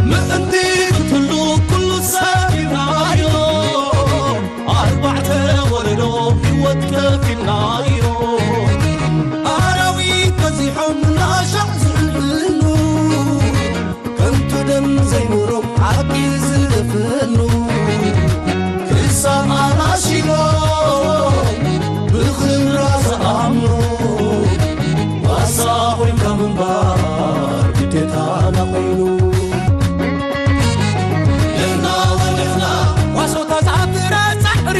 ምእንቲ ክትህሉ ኩሉ ሰሪርናዮ፣ ኣርባዕተ ወለዶ ህይወት ከፊልናዮ። ኣራዊት በዚሖም እናሻዕ ዝዕልሉ፣ ከንቱ ደም ዘይኖሮም ሓቂ ዝደፍኑ፣ ክሳብ ኣራሺሎም ብኽብራ ዝኣምሩ፣ ዋሳ ኮይንካ ምንባር ግዴታና ኮይኑ። ንሕና ወንሕና ዋሶታ ዝኣፍረ ጻዕሪ፣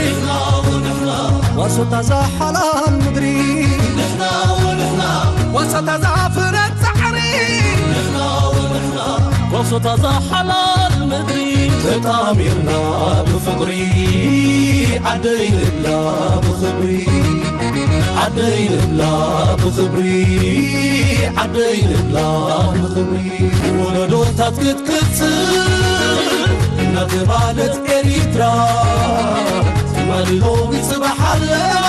ንሕና ወንሕና ዋሶታ ዝሓላል ምድሪ፣ ንሕና ወንሕና ዋሶታ ዝኣፍረ ጻዕሪ፣ ንሕና ወንሕና ዋሶታ ዝሓላል ምድሪ። ተጣሚርና ብፍቕሪ ዓደይ ንብላ ብኽብሪ፣ ዓደይ ንብላ ብኽብሪ፣ ዓደይ ንብላ ብኽብሪ። ወለዶታት ክትቅጽል እናተባህለት ኤሪትራ፣ ትማሊ ሎሚ ጽባሕ ኣለና፣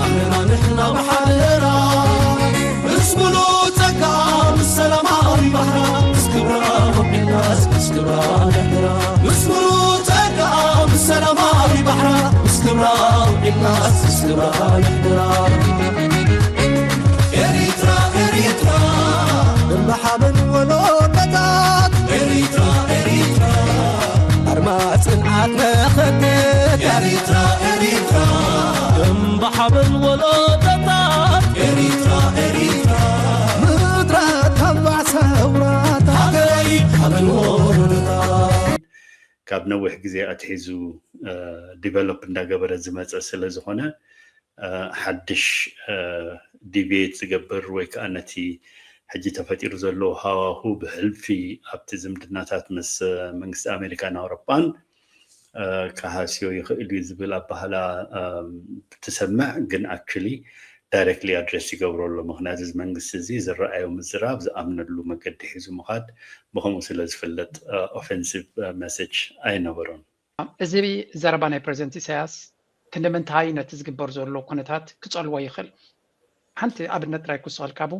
ኣለና ንሕና ብሓደራ። ምስ ሙሉእ ጸጋ፣ ምስ ሰላማዊ ባሕራ፣ ምስ ክብራ ውዒልናስ፣ ምስ ክብራ ንሕድራ። ምስ ሙሉእ ጸጋ፣ ምስ ሰላማዊ ባሕራ፣ ምስ ክብራ ውዒልናስ፣ ምስ ክብራ ንሕድራ። ኤሪትራ፣ ኤሪትራ፣ እምባ ሓበን ወለዶታት። ኤሪትራ፣ ኤሪትራ፣ ኣርማ ጽንዓት መኸተት። ኤሪትራ፣ ኤሪትራ፣ እምባ ሓበን ወለዶታት። ኤሪትራ፣ ኤሪትራ፣ ምድረ ተባዕ ሰውራታት። ሃገረይ ሓበን ወለዶታት። ካብ ነዊሕ ግዜ ኣትሒዙ ዲቨሎፕ እንዳገበረ ዝመፀ ስለ ዝኾነ፣ እ፣ ሓድሽ፣ እ፣ ዲቪየት ዝገብር ወይ ከዓ ነቲ ሕጂ ተፈጢሩ ዘሎ ሃዋሁ ብሕልፊ ኣብቲ ዝምድናታት ምስ፣ እ፣ መንግስቲ ኣሜሪካን ኣውሮጳን፣ እ፣ ክሃስዮ ይኽእል እዩ ዝብል ኣባህላ፣ እ፣ ትሰምዕ። ግን ኣክቹሊ ዳይሬክትሊ ኣድሬስ ይገብሮ ኣሎ። ምኽንያቱ እዚ መንግስቲ እዚ ዝረኣዮ ምዝራብ ዝኣምነሉ መገዲ ሒዙ ምኻድ ብኸምኡ ስለ ዝፍለጥ፣ እ፣ ኦፌንሲቭ፣ እ፣ መሴጅ ኣይነበሮን። እዚ ዘረባ ናይ ፕረዚደንት ኢሳያስ ክንዲ ምንታይ ነቲ ዝግበር ዘሎ ኩነታት ክጸልዎ ይኽእል? ሓንቲ ኣብነት ጥራይ ክውስኸልካ፣ ቡ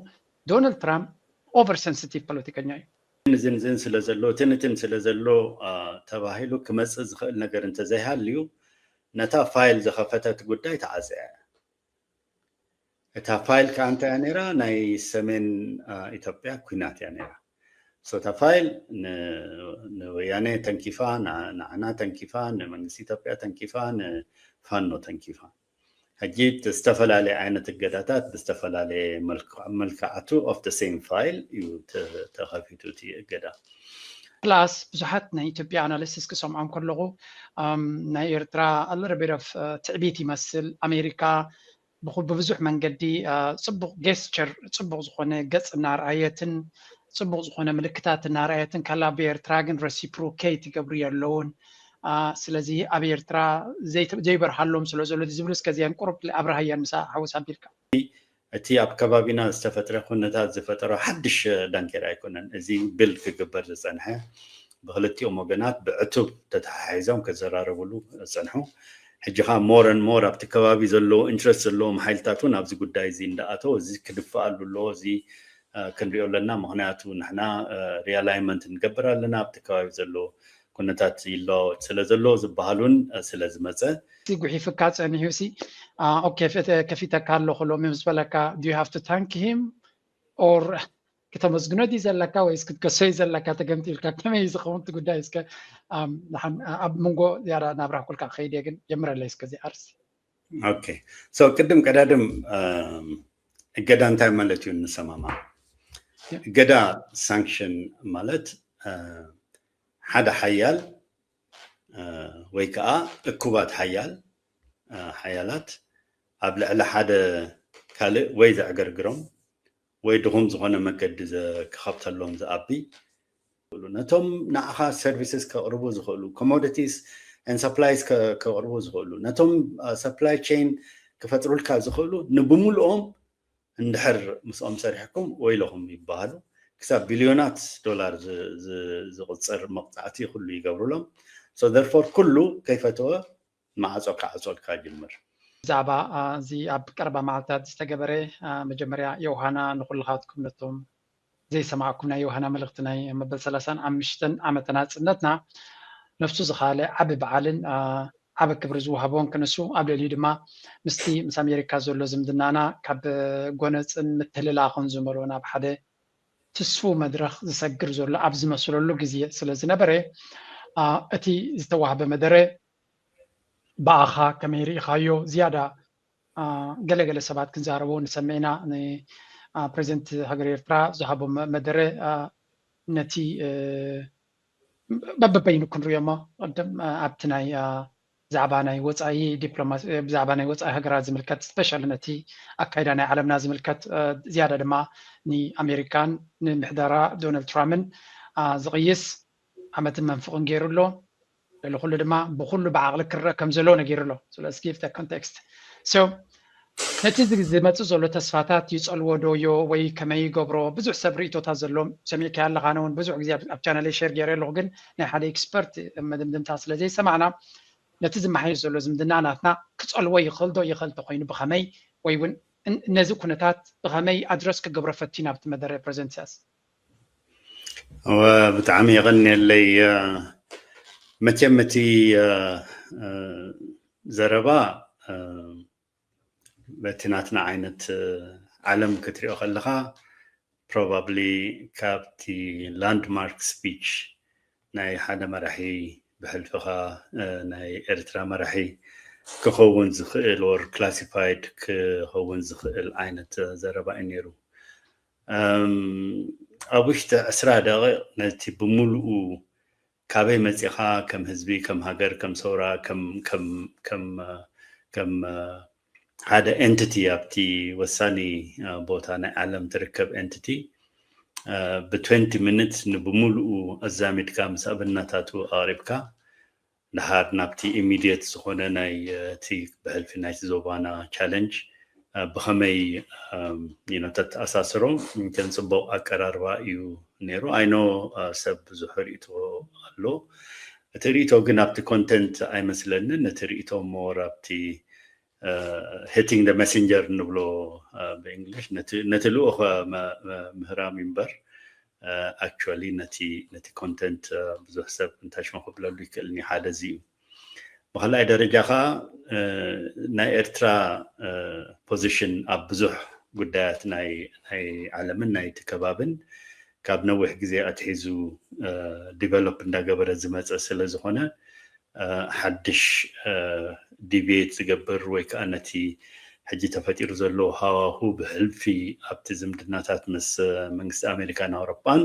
ዶናልድ ትራምፕ ኦቨር ሴንሲቲቭ ፖለቲከኛ እዩ። ንዝንዝን ስለ ዘሎ፣ ትንትን ስለ ዘሎ፣ አ፣ ተባሂሉ ክመጽእ ዝኽእል ነገር እንተዘይሃልዩ፣ ነታ ፋይል ዝኸፈተት ጉዳይ ተዓጽያ እያ። እታ ፋይል ከኣ እንታይ እያ ነይራ? ናይ ሰሜን፣ አ፣ ኢትዮጵያ ኲናት እያ ነይራ። So እታ ፋይል ን-፣ ንወያነ ተንኪፋ፣ ን-፣ ንዓና ተንኪፋ፣ ንመንግስቲ ኢትዮጵያ ተንኪፋ፣ ንፋኖ ተንኪፋ። ሕጂ እቲ ዝተፈላለየ ዓይነት እገዳታት ብዝተፈላለየ መልክ-፣ መልክዓቱ of the same file እዩ ተ-፣ ተኸፊቱ እቲ እገዳ። ፕላስ ብዙሓት ናይ ኢትዮጵያ ኣናሊስቲስ ክሰምዖም ከለኹ፣ ኣም፣ ናይ ኤርትራ a little bit of፣ እ፣ ትዕቢት ይመስል። ኣሜሪካ ብኹ-፣ ብብዙሕ መንገዲ፣ አ፣ ጽቡቕ ጌስቸር፣ ጽቡቕ ዝኾነ ገጽ እናርኣየትን ጽቡቕ ዝኾነ ምልክታት እናርኣየትን ከላ፣ ብኤርትራ ግን ረሲፕሮኬት ይገብሩ የለውን። አ፣ ስለዚ ኣብ ኤርትራ ዘይተ-፣ ዘይበርሃሎም ስለ ዘሎ ዝብል እስከ እዚኣን ቁሩብ ኣብርሃያን ምሳ ሓወስ ኣቢልካ። እቲ ኣብ ከባቢና ዝተፈጥረ ኩነታት ዝፈጠሮ ሓድሽ ዳንኬራ ኣይኮነን። እዚ ብል ክግበር ዝጸንሐ ብክልቲኦም ወገናት ብዕቱብ ተተሓሒዞም ክዘራረብሉ ዝጸንሑ። ሕጂ ኸኣ more and more ኣብቲ ከባቢ ዘለዉ ኢንትረስት ዘለዎም ሓይልታት እውን ኣብዚ ጉዳይ እዚ እንዳኣተው እዚ ክድፍኣሉ ኣለዎ። እዚ፣ እ፣ ክንሪኦ ኣለና። ምኽንያቱ ንሕና፣ እ፣ ሪኣላይንመንት ንገብር ኣለና። ኣብቲ ከባቢ ዘሎ ኩነታት ይለዋወጥ ስለ ዘሎ ዝበሃል እውን፣ እ፣ ስለ ዝመጸ። እዚ ጉሒፍካ ጸኒሑ ሲ፣ አ፣ ኦኬ፣ ከፊተ-፣ ከፊተካ ኣለኹ ሎሚ ምስ በለካ፣ do you have to thank him or ክተመስግኖ ድዩ ዘለካ ወይስ ክትከሶ እዩ ዘለካ? ተገምጢልካ ከመይ እዩ ዝኸውን እቲ ጉዳይ? እስከ፣ ኣም፣ ንሓን-፣ ኣብ መንጎ ዝያዳ ናብራህኩልካ ክኸይድ እየ፣ ግን ጀምረለይ እስከ እዚ ኣርእስቲ። ኦኬ። ሶ ቅድም ቀዳድም፣ ኣም፣ እገዳ እንታይ ማለት እዩ ንሰማማዕ። ያ። እገዳ ሳንክሽን ማለት፣ እ፣ ሓደ ሓያል፣ እ፣ ወይ ከዓ እኩባት ሓያል፣ እ፣ ሓያላት ኣብ ልዕሊ ሓደ ካልእ ወይ ዘዕገርግሮም ወይ ድኹም ዝኾነ መገዲ ዘ-፣ ክኸብተሎም ዝኣቢ፣ ነቶም ንዓኻ ሰርቪስስ ከቕርቡ ዝኽእሉ፣ ኮሞዲቲስ ኤንድ ሰፕላይስ ከ-፣ ከቕርቡ ዝኽእሉ፣ ነቶም፣ እ፣ ሰፕላይ ቼን ክፈጥሩልካ ዝኽእሉ ንብምልኦም እንድሕር ምስኦም ሰሪሕኩም ወይለኹም ይበሃሉ። ክሳብ ቢልዮናት ዶላር ዝ-፣ ዝ-፣ ዝቑጽር መቕጻዕቲ ኩሉ ይገብሩሎም። So therefore ኩሉ ከይፈተወ ማዕጾ ክዓጾልካ ይጅምር። ብዛዕባ፣ አ፣ እዚ ኣብ ቀረባ መዓልታት ዝተገበረ፣ አ፣ መጀመርያ ዮሃና ንኹልኻትኩም ነቶም ዘይሰማዕኩም ናይ ዮሃና መልእኽቲ ናይ መበል ሰላሳን ሓሙሽተን ዓመተ ናጽነትና ነፍሱ ዝኻለ ዓቢ በዓልን ዓቢ ክብሪ ዝወሃቦን ክንሱ ኣብ ልዕሊኡ ድማ ምስቲ ምስ ኣሜሪካ ዘሎ ዝምድናና ካብ ጎነፅን ምትህልላኽን ዝመልኦ ናብ ሓደ ትስፉ መድረኽ ዝሰግር ዘሎ ኣብ ዝመስለሉ ግዜ ስለ ዝነበረ እቲ ዝተዋህበ መደረ ብኣኻ ከመይ ርኢኻዮ ዝያዳ ገለገለ ሰባት ክንዛረቦ ንሰምዕ ኢና። ንፕሬዚደንት ሃገር ኤርትራ ዝሃቦ መደረ ነቲ በበበይኑ ክንሪኦ እሞ ቅድም ኣብቲ ናይ ብዛዕባ ናይ ወፃኢ ዲፕሎማሲ ብዛዕባ ናይ ወፃኢ ሃገራት ዝምልከት ስፔሻሊ ነቲ ኣካይዳ ናይ ዓለምና ዝምልከት ዝያዳ ድማ ንኣሜሪካን ንምሕደራ ዶናልድ ትራምፕን ዝቕይስ ዓመትን መንፍቕን ገይሩ ኣሎ። ልዕሊ ኩሉ ድማ ብኩሉ ብዓቕሊ ክረአ ከም ዘለዎ ነጊሩ ኣሎ። ስለዚ give the context so ነቲ ዝመፅእ ዘሎ ተስፋታት ይፀልዎ ዶዮ ወይ ከመይ ይገብሮ ብዙሕ ሰብ ርእቶታት ዘለዎም ሰሚዕካ ኣለኻ። ኣነ እውን ብዙሕ ግዜ ኣብ ቻነለይ ሸር ገይረ ኣለኹ፣ ግን ናይ ሓደ ኤክስፐርት መደምደምታ ስለ ዘይሰማዕና ነቲ ዝመሓየሽ ዘሎ ዝምድና ናትና ክፀልዎ ይኽእል ዶ ይኽእል እንተኮይኑ ብኸመይ ወይ እውን ነዚ ኩነታት ብኸመይ ኣድረስ ክገብሮ ፈቲን ኣብቲ መደረ ፕሬዚደንት ኢሳያስ ብጣዕሚ የቐንየለይ። መቸም እቲ ዘረባ በቲ ናትና ዓይነት ዓለም ክትሪኦ ከለኻ ፕሮባብሊ ካብቲ ላንድማርክ ስፒች ናይ ሓደ መራሒ ብሕልፍኻ ናይ ኤርትራ መራሒ ክኸውን ዝኽእል or classified ክኸውን ዝኽእል ዓይነት ዘረባ እዩ ነይሩ። ኣብ ውሽጢ ዕስራ ደቂቕ ነቲ ብምሉኡ ካበይ መፂኻ ከም ህዝቢ ከም ሃገር ከም ሰውራ ከም ሓደ entity ኣብቲ ወሳኒ ቦታ ናይ ዓለም ትርከብ entity ብ twenty minutes ንብምሉኡ ኣዛሚድካ ምስ ኣብነታቱ ኣቕሪብካ ድሓር ናብቲ immediate ዝኾነ ናይ እቲ ብሕልፊ ናይቲ ዞባና challenge ብኸመይ ተተኣሳስሮ ከም ፅቡቕ ኣቀራርባ እዩ ነይሩ። I know ሰብ ብዙሕ ርእይቶ ኣሎ። እቲ ርእይቶ ግን ኣብቲ content ኣይመስለንን። እቲ ርእይቶ more ኣብቲ hitting the messenger ንብሎ ብእንግሊሽ ነቲ ልኡኽ ምህራም እምበር actually ነቲ content ብዙሕ ሰብ እንታይ ሽሙ ክብለሉ ይክእልኒ ሓደ እዚ እዩ። ብካልኣይ ደረጃ ከዓ ናይ ኤርትራ position ኣብ ብዙሕ ጉዳያት ናይ ዓለምን ናይቲ ከባብን ካብ ነዊሕ ግዜ ኣትሒዙ develop እንዳገበረ ዝመፀ ስለ ዝኾነ ሓድሽ deviate ዝገብር ወይ ከዓ ነቲ ሕጂ ተፈጢሩ ዘሎ ሃዋሁ ብሕልፊ ኣብቲ ዝምድናታት ምስ መንግስቲ ኣሜሪካን ኣውሮጳን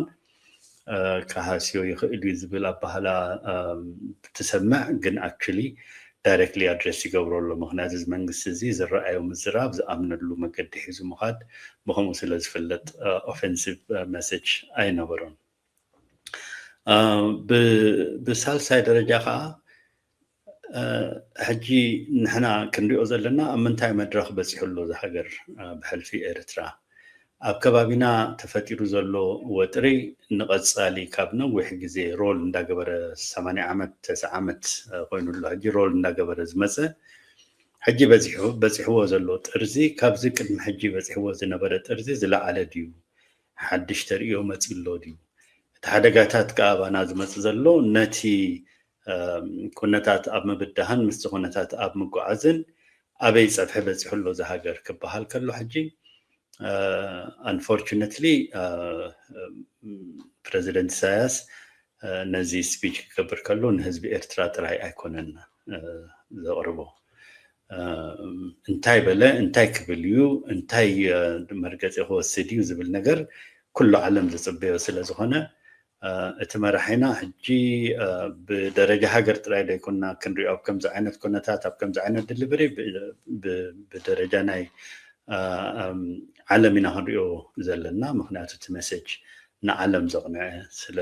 ክሃስዮ ይኽእል እዩ ዝብል ኣባህላ ትሰምዕ፣ ግን actually directly address ይገብሮ ኣሎ። ምክንያቱ እዚ መንግስቲ እዚ ዝረኣዮ ምዝራብ ዝኣምነሉ መገዲ ሒዙ ምኻድ ብከምኡ ስለ ዝፍለጥ offensive message ኣይነበሮን። ብሳልሳይ ደረጃ ከዓ ሕጂ ንሕና ክንሪኦ ዘለና ኣብ ምንታይ መድረኽ በፂሑ ኣሎ እዚ ሃገር ብሕልፊ ኤርትራ ኣብ ከባቢና ተፈጢሩ ዘሎ ወጥሪ ንቐፃሊ ካብ ነዊሕ ግዜ ሮል እንዳገበረ ሰማንያ ዓመት ተስዓ ዓመት ኮይኑ ኣሎ ሕጂ ሮል እንዳገበረ ዝመፀ ሕጂ በፂሕዎ ዘሎ ጥርዚ ካብዚ ቅድሚ ሕጂ በፂሕዎ ዝነበረ ጥርዚ ዝለዓለ ድዩ? ሓድሽ ተርእዮ መፂ ኣሎ ድዩ? እቲ ሓደጋታት ከዓ ኣባና ዝመፅእ ዘሎ ነቲ ኩነታት ኣብ ምብዳህን ምስቲ ኩነታት ኣብ ምጓዓዝን ኣበይ ፀፍሒ በፂሑ ኣሎ እዚ ሃገር ክበሃል ከሎ ሕጂ unfortunately ፕረዚደንት ኢሳያስ ነዚ ስፒች ክገብር ከሎ ንህዝቢ ኤርትራ ጥራይ ኣይኮነን ዘቕርቦ። እንታይ በለ እንታይ ክብል እዩ እንታይ መርገፂ ክወስድ እዩ ዝብል ነገር ኩሉ ዓለም ዝፅበዮ ስለ ዝኾነ እቲ መራሒና ሕጂ ብደረጃ ሃገር ጥራይ ዘይኮና ክንሪኦ ኣብ ከምዚ ዓይነት ኩነታት ኣብ ከምዚ ዓይነት ድልብሪ ብደረጃ ናይ ዓለም ኢና ክንሪኦ ዘለና። ምክንያቱ እቲ መሴጅ ንዓለም ዘቕንዐ ስለ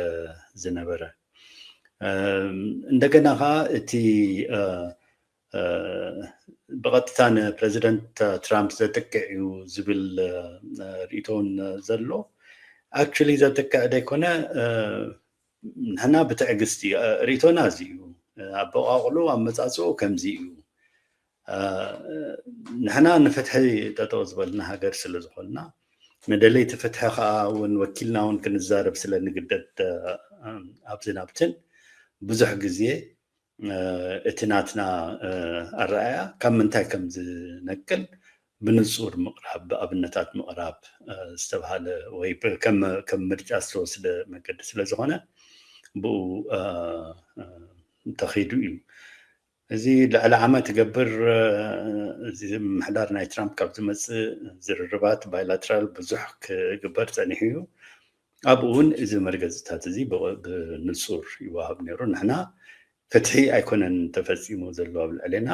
ዝነበረ እንደገና ከዓ እቲ ብቐጥታ ንፕረዚደንት ትራምፕ ዘጥቅዕ እዩ ዝብል ርእይቶ እውን ዘሎ። ኣክቹሊ ዘጥቅዕ ዘይኮነ ንሕና ብትዕግስቲ ርእይቶና እዚ እዩ። ኣበቋቕሉ ኣመፃፅኡ ከምዚ እዩ። ንሕና ንፍትሒ ጠጠው ዝበልና ሃገር ስለ ዝኾንና ንደለይቲ ፍትሒ ከዓ እውን ወኪልና እውን ክንዛረብ ስለ ንግደድ ኣብዚ ናብትን ብዙሕ ግዜ እቲ ናትና ኣረኣያ ካብ ምንታይ ከም ዝነቅል ብንፁር ምቕራብ፣ ብኣብነታት ምቕራብ ዝተባሃለ ወይ ከም ምርጫ ዝተወስደ መገዲ ስለ ዝኾነ ብኡ ተኺዱ እዩ። እዚ ልዕሊ ዓመት ይገብር። እዚ ምሕዳር ናይ ትራምፕ ካብ ዝመፅእ ዝርርባት ባይላትራል ብዙሕ ክግበር ፀኒሑ እዩ። ኣብኡ እውን እዚ መርገፅታት እዚ ብንፁር ይወሃብ ነይሩ። ንሕና ፍትሒ ኣይኮነን ተፈፂሙ ዘሎ ኣብ ልዕሌና።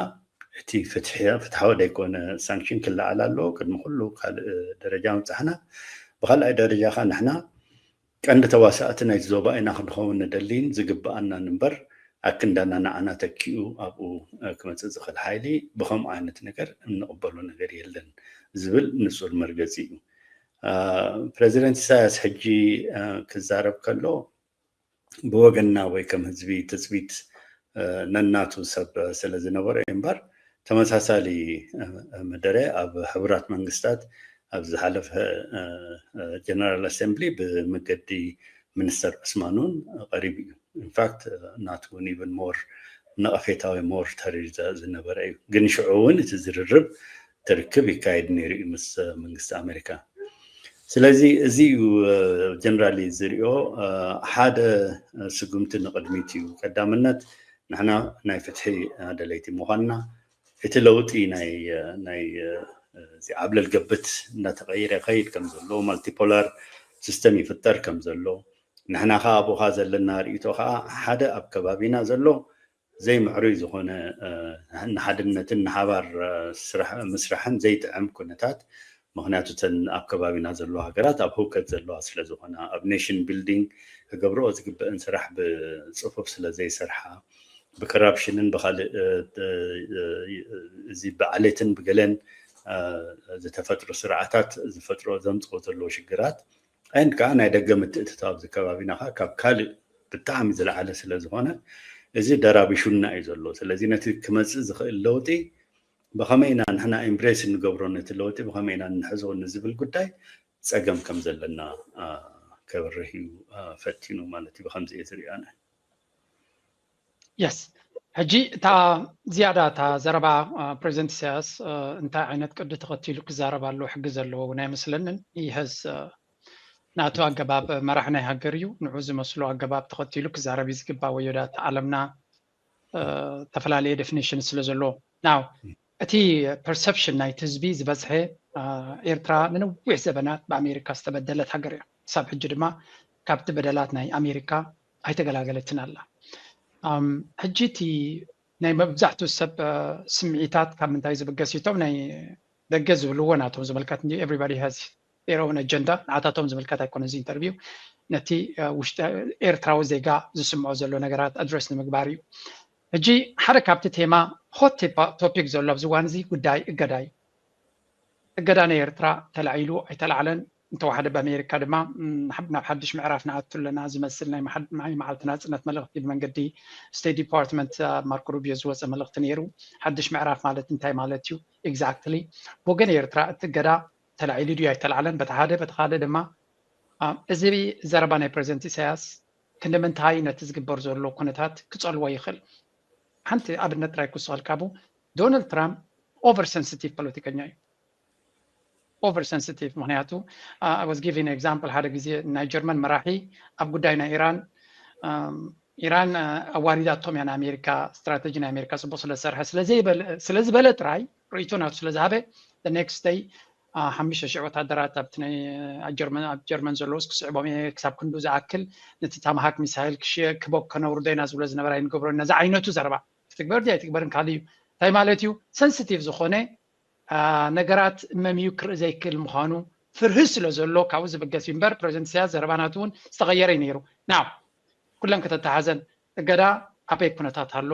እቲ ፍትሓዊ ዘይኮነ ሳንክሽን ክለዓል ኣለዎ። ቅድሚ ኩሉ ካልእ ደረጃ ምብፃሕና፣ ብካልኣይ ደረጃ ከዓ ንሕና ቀንዲ ተዋሳእቲ ናይቲ ዞባ ኢና ክንኸውን ንደሊን ዝግብኣናን እምበር ኣክንዳና ንዓና ተኪኡ ኣብኡ ክመፅእ ዝኽእል ሓይሊ ብከምኡ ዓይነት ነገር እንቕበሎ ነገር የለን ዝብል ንፁር መርገፂ እዩ። ፕረዚደንት ኢሳያስ ሕጂ ክዛረብ ከሎ ብወገንና ወይ ከም ህዝቢ ትፅቢት ነናቱ ሰብ ስለ ዝነበረ እምበር ተመሳሳሊ መደረ ኣብ ሕቡራት መንግስታት ኣብ ዝሓለፈ ጀነራል ኣሰምብሊ ብመገዲ ሚኒስተር ዑስማን እውን ቀሪቡ እዩ። ኢንፋክት ናቱ እውን ኢቨን ሞር ነቐፌታዊ ሞር ተሪር ዝነበረ እዩ። ግን ሽዑ እውን እቲ ዝርርብ ትርክብ ይካየድ ነይሩ እዩ ምስ መንግስቲ ኣሜሪካ። ስለዚ እዚ እዩ ጀነራሊ ዝሪኦ ሓደ ስጉምቲ ንቕድሚት እዩ። ቀዳምነት ንሕና ናይ ፍትሒ ደለይቲ ምዃንና፣ እቲ ለውጢ ናይ ናይ እዚ ዓብለል ገብት እናተቐየረ ይኸይድ ከም ዘሎ፣ ማልቲፖላር ሲስተም ይፍጠር ከም ዘሎ፣ ንሕና ከዓ ኣብኡ ከዓ ዘለና ርእይቶ ከዓ ሓደ ኣብ ከባቢና ዘሎ ዘይምዕሩይ ዝኾነ ንሓድነትን ንሓባር ምስራሕን ዘይጥዕም ኩነታት፣ ምክንያቱ እተን ኣብ ከባቢና ዘለዋ ሃገራት ኣብ ህውከት ዘለዋ ስለ ዝኾና፣ ኣብ ኔሽን ቢልዲንግ ክገብርኦ ዝግበአን ስራሕ ብፅፉፍ ስለ ዘይሰርሓ፣ ብኮራፕሽንን ብካልእ እዚ ብዓሌትን ብገለን ዝተፈጥሩ ስርዓታት ዝፈጥሮ ዘምፅኦ ዘለዎ ሽግራት፣ and ከዓ ናይ ደገ ምትእትታው ኣብዚ ከባቢና ከዓ ካብ ካልእ ብጣዕሚ ዝለዓለ ስለ ዝኾነ እዚ ደራቢሹና እዩ ዘሎ። ስለዚ ነቲ ክመፅእ ዝኽእል ለውጢ ብኸመይ ኢና ንሕና ኤምብሬስ እንገብሮ፣ ነቲ ለውጢ ብኸመይ ኢና እንሕዞ ንዝብል ጉዳይ ፀገም ከም ዘለና ከብርህ እዩ ፈቲኑ ማለት እዩ። ብከምዚ እየ ዝሪኦ ኣነ። የስ ሕጂ እታ ዝያዳ እታ ዘረባ ፕሬዚደንት ኢሳያስ እንታይ ዓይነት ቅዲ ተኸቲሉ ክዛረብ ኣለዎ ሕጊ ዘለዎ እውን ኣይመስለንን። ይሀዝ ናቱ ኣገባብ መራሕ ናይ ሃገር እዩ። ንዑ ዝመስሎ ኣገባብ ተኸቲሉ ክዛረብ እዩ ዝግባ። ወዮዳ እታ ዓለምና ዝተፈላለየ ዴፊኒሽን ስለ ዘለዎ ናው እቲ ፐርሰፕሽን ናይቲ ህዝቢ ዝበዝሐ ኤርትራ ንነዊሕ ዘበናት ብኣሜሪካ ዝተበደለት ሃገር እያ። ክሳብ ሕጂ ድማ ካብቲ በደላት ናይ ኣሜሪካ ኣይተገላገለትን ኣላ። ሕጂ እቲ ናይ መብዛሕትኡ ሰብ ስምዒታት ካብ ምንታይ ዝብገስ እዩ? እቶም ናይ ደገ ዝብልዎ ናቶም ዝምልከት እንዲ everybody has their own agenda። ንዓታቶም ዝምልከት ኣይኮነ እዚ ኢንተርቪው፣ ነቲ ውሽጢ ኤርትራዊ ዜጋ ዝስምዖ ዘሎ ነገራት ኣድረስ ንምግባር እዩ። ሕጂ ሓደ ካብቲ ቴማ ሆት ቶፒክ ዘሎ ኣብዚ እዋን እዚ ጉዳይ እገዳ እዩ። እገዳ ናይ ኤርትራ ተላዒሉ ኣይተላዕለን፣ እንተወሓደ ብኣሜሪካ ድማ ናብ ሓድሽ ምዕራፍ ንኣቱ ኣለና ዝመስል ናይ መዓልቲ ናፅነት መልእኽቲ ብመንገዲ ስቴት ዲፓርትመንት ማርኮ ሩቢዮ ዝወፀ መልእኽቲ ነይሩ። ሓድሽ ምዕራፍ ማለት እንታይ ማለት እዩ? ኤግዛክትሊ ብወገን ኤርትራ እቲ እገዳ ተላዒሉ ድዩ ኣይተላዕለን? በቲ ሓደ በቲ ካልእ ድማ እዚ ዘረባ ናይ ፕሬዚደንት ኢሳያስ ክንዲ ምንታይ ነቲ ዝግበር ዘሎ ኩነታት ክፀልዎ ይኽእል? ሓንቲ ኣብነት ጥራይ ክውስኸልካ ቡ ዶናልድ ትራምፕ ኦቨር ሰንሲቲቭ ፖለቲከኛ እዩ። ኦቨር ሰንሲቲቭ ምክንያቱ I was giving example ሓደ ግዜ ናይ ጀርመን መራሒ ኣብ ጉዳይ ናይ ኢራን ኢራን ኣዋሪዳቶም እያ ንኣሜሪካ ስትራተጂ ናይ ኣሜሪካ ፅቡቅ ስለዝሰርሐ ስለዝበለ ጥራይ ርእይቶ ናቱ ስለዝሃበ next day ሓሙሽተ ሽሕ ወታደራት ኣብቲ ናይ ኣብ ጀርመን ዘለውስ ክስዕቦም እየ ክሳብ ክንዱ ዝኣክል ነቲ ታማሃክ ሚሳይል ክሽክቦ ከነውርዶ ኢና ዝብሎ ዝነበረ ኣይንገብሮ ነዚ ዓይነቱ ዘረባ ክትግበር ድዩ ኣይትግበርን ካልእ እዩ። እንታይ ማለት እዩ? ሰንሲቲቭ ዝኾነ ነገራት መምዩ ክርኢ ዘይክእል ምዃኑ ፍርሂ ስለ ዘሎ ካብኡ ዝብገስ እዩ እምበር ፕሬዚደንት ኢሳያስ ዘረባ ናቱ እውን ዝተቐየረ እዩ ነይሩ። ናው ኩለን ከተተሓዘን እገዳ ኣበይ ኩነታት ኣሎ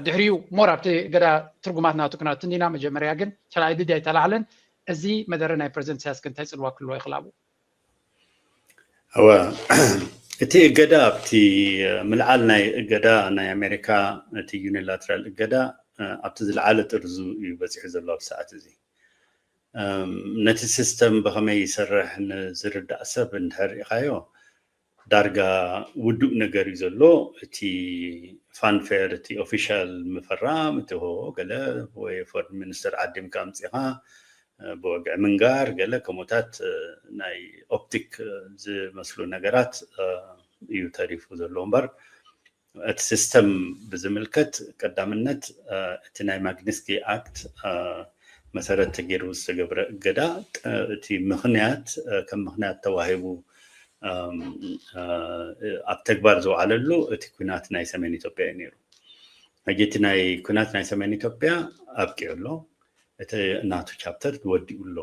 ድሕሪኡ ሞር ኣብቲ እገዳ ትርጉማት ናቱ ክነቱ እንዲና። መጀመርያ ግን ተላዒሉ ድዩ ኣይተላዕለን? እዚ መደረ ናይ ፕሬዚደንት ኢሳያስ ግን እንታይ ፅልዋ ክህልዎ ይኽእል ኣብኡ? እወ እቲ እገዳ ኣብቲ ምልዓል ናይ እገዳ ናይ ኣሜሪካ እቲ ዩኒላትራል እገዳ ኣብቲ ዝለዓለ ጥርዙ እዩ በፂሑ ዘሎ ኣብዚ ሰዓት እዚ። ነቲ ሲስተም ብኸመይ ይሰርሕ ንዝርዳእ ሰብ እንድሕር ርኢኻዮ፣ ዳርጋ ውዱእ ነገር እዩ ዘሎ። እቲ ፋንፌር፣ እቲ ኦፊሻል ምፍራም፣ እቲ ሆ ገለ ወይ ፎሬን ሚኒስተር ዓዲምካ ኣምፂኻ ብወግዒ ምንጋር፣ ገለ ከምኡታት ናይ ኦፕቲክ ዝመስሉ ነገራት እዩ ተሪፉ ዘሎ እምበር፣ እቲ ሲስተም ብዝምልከት ቀዳምነት እቲ ናይ ማግኒስኪ ኣክት መሰረት ተገይሩ ዝተገብረ እገዳ፣ እቲ ምኽንያት ከም ምኽንያት ተዋሂቡ ኣብ ተግባር ዝወዓለሉ እቲ ኩናት ናይ ሰሜን ኢትዮጵያ እዩ ነይሩ። ሕጂ እቲ ናይ ኩናት ናይ ሰሜን ኢትዮጵያ ኣብቂዑ ኣሎ። እቲ ናቱ ቻፕተር ወዲኡ ኣሎ።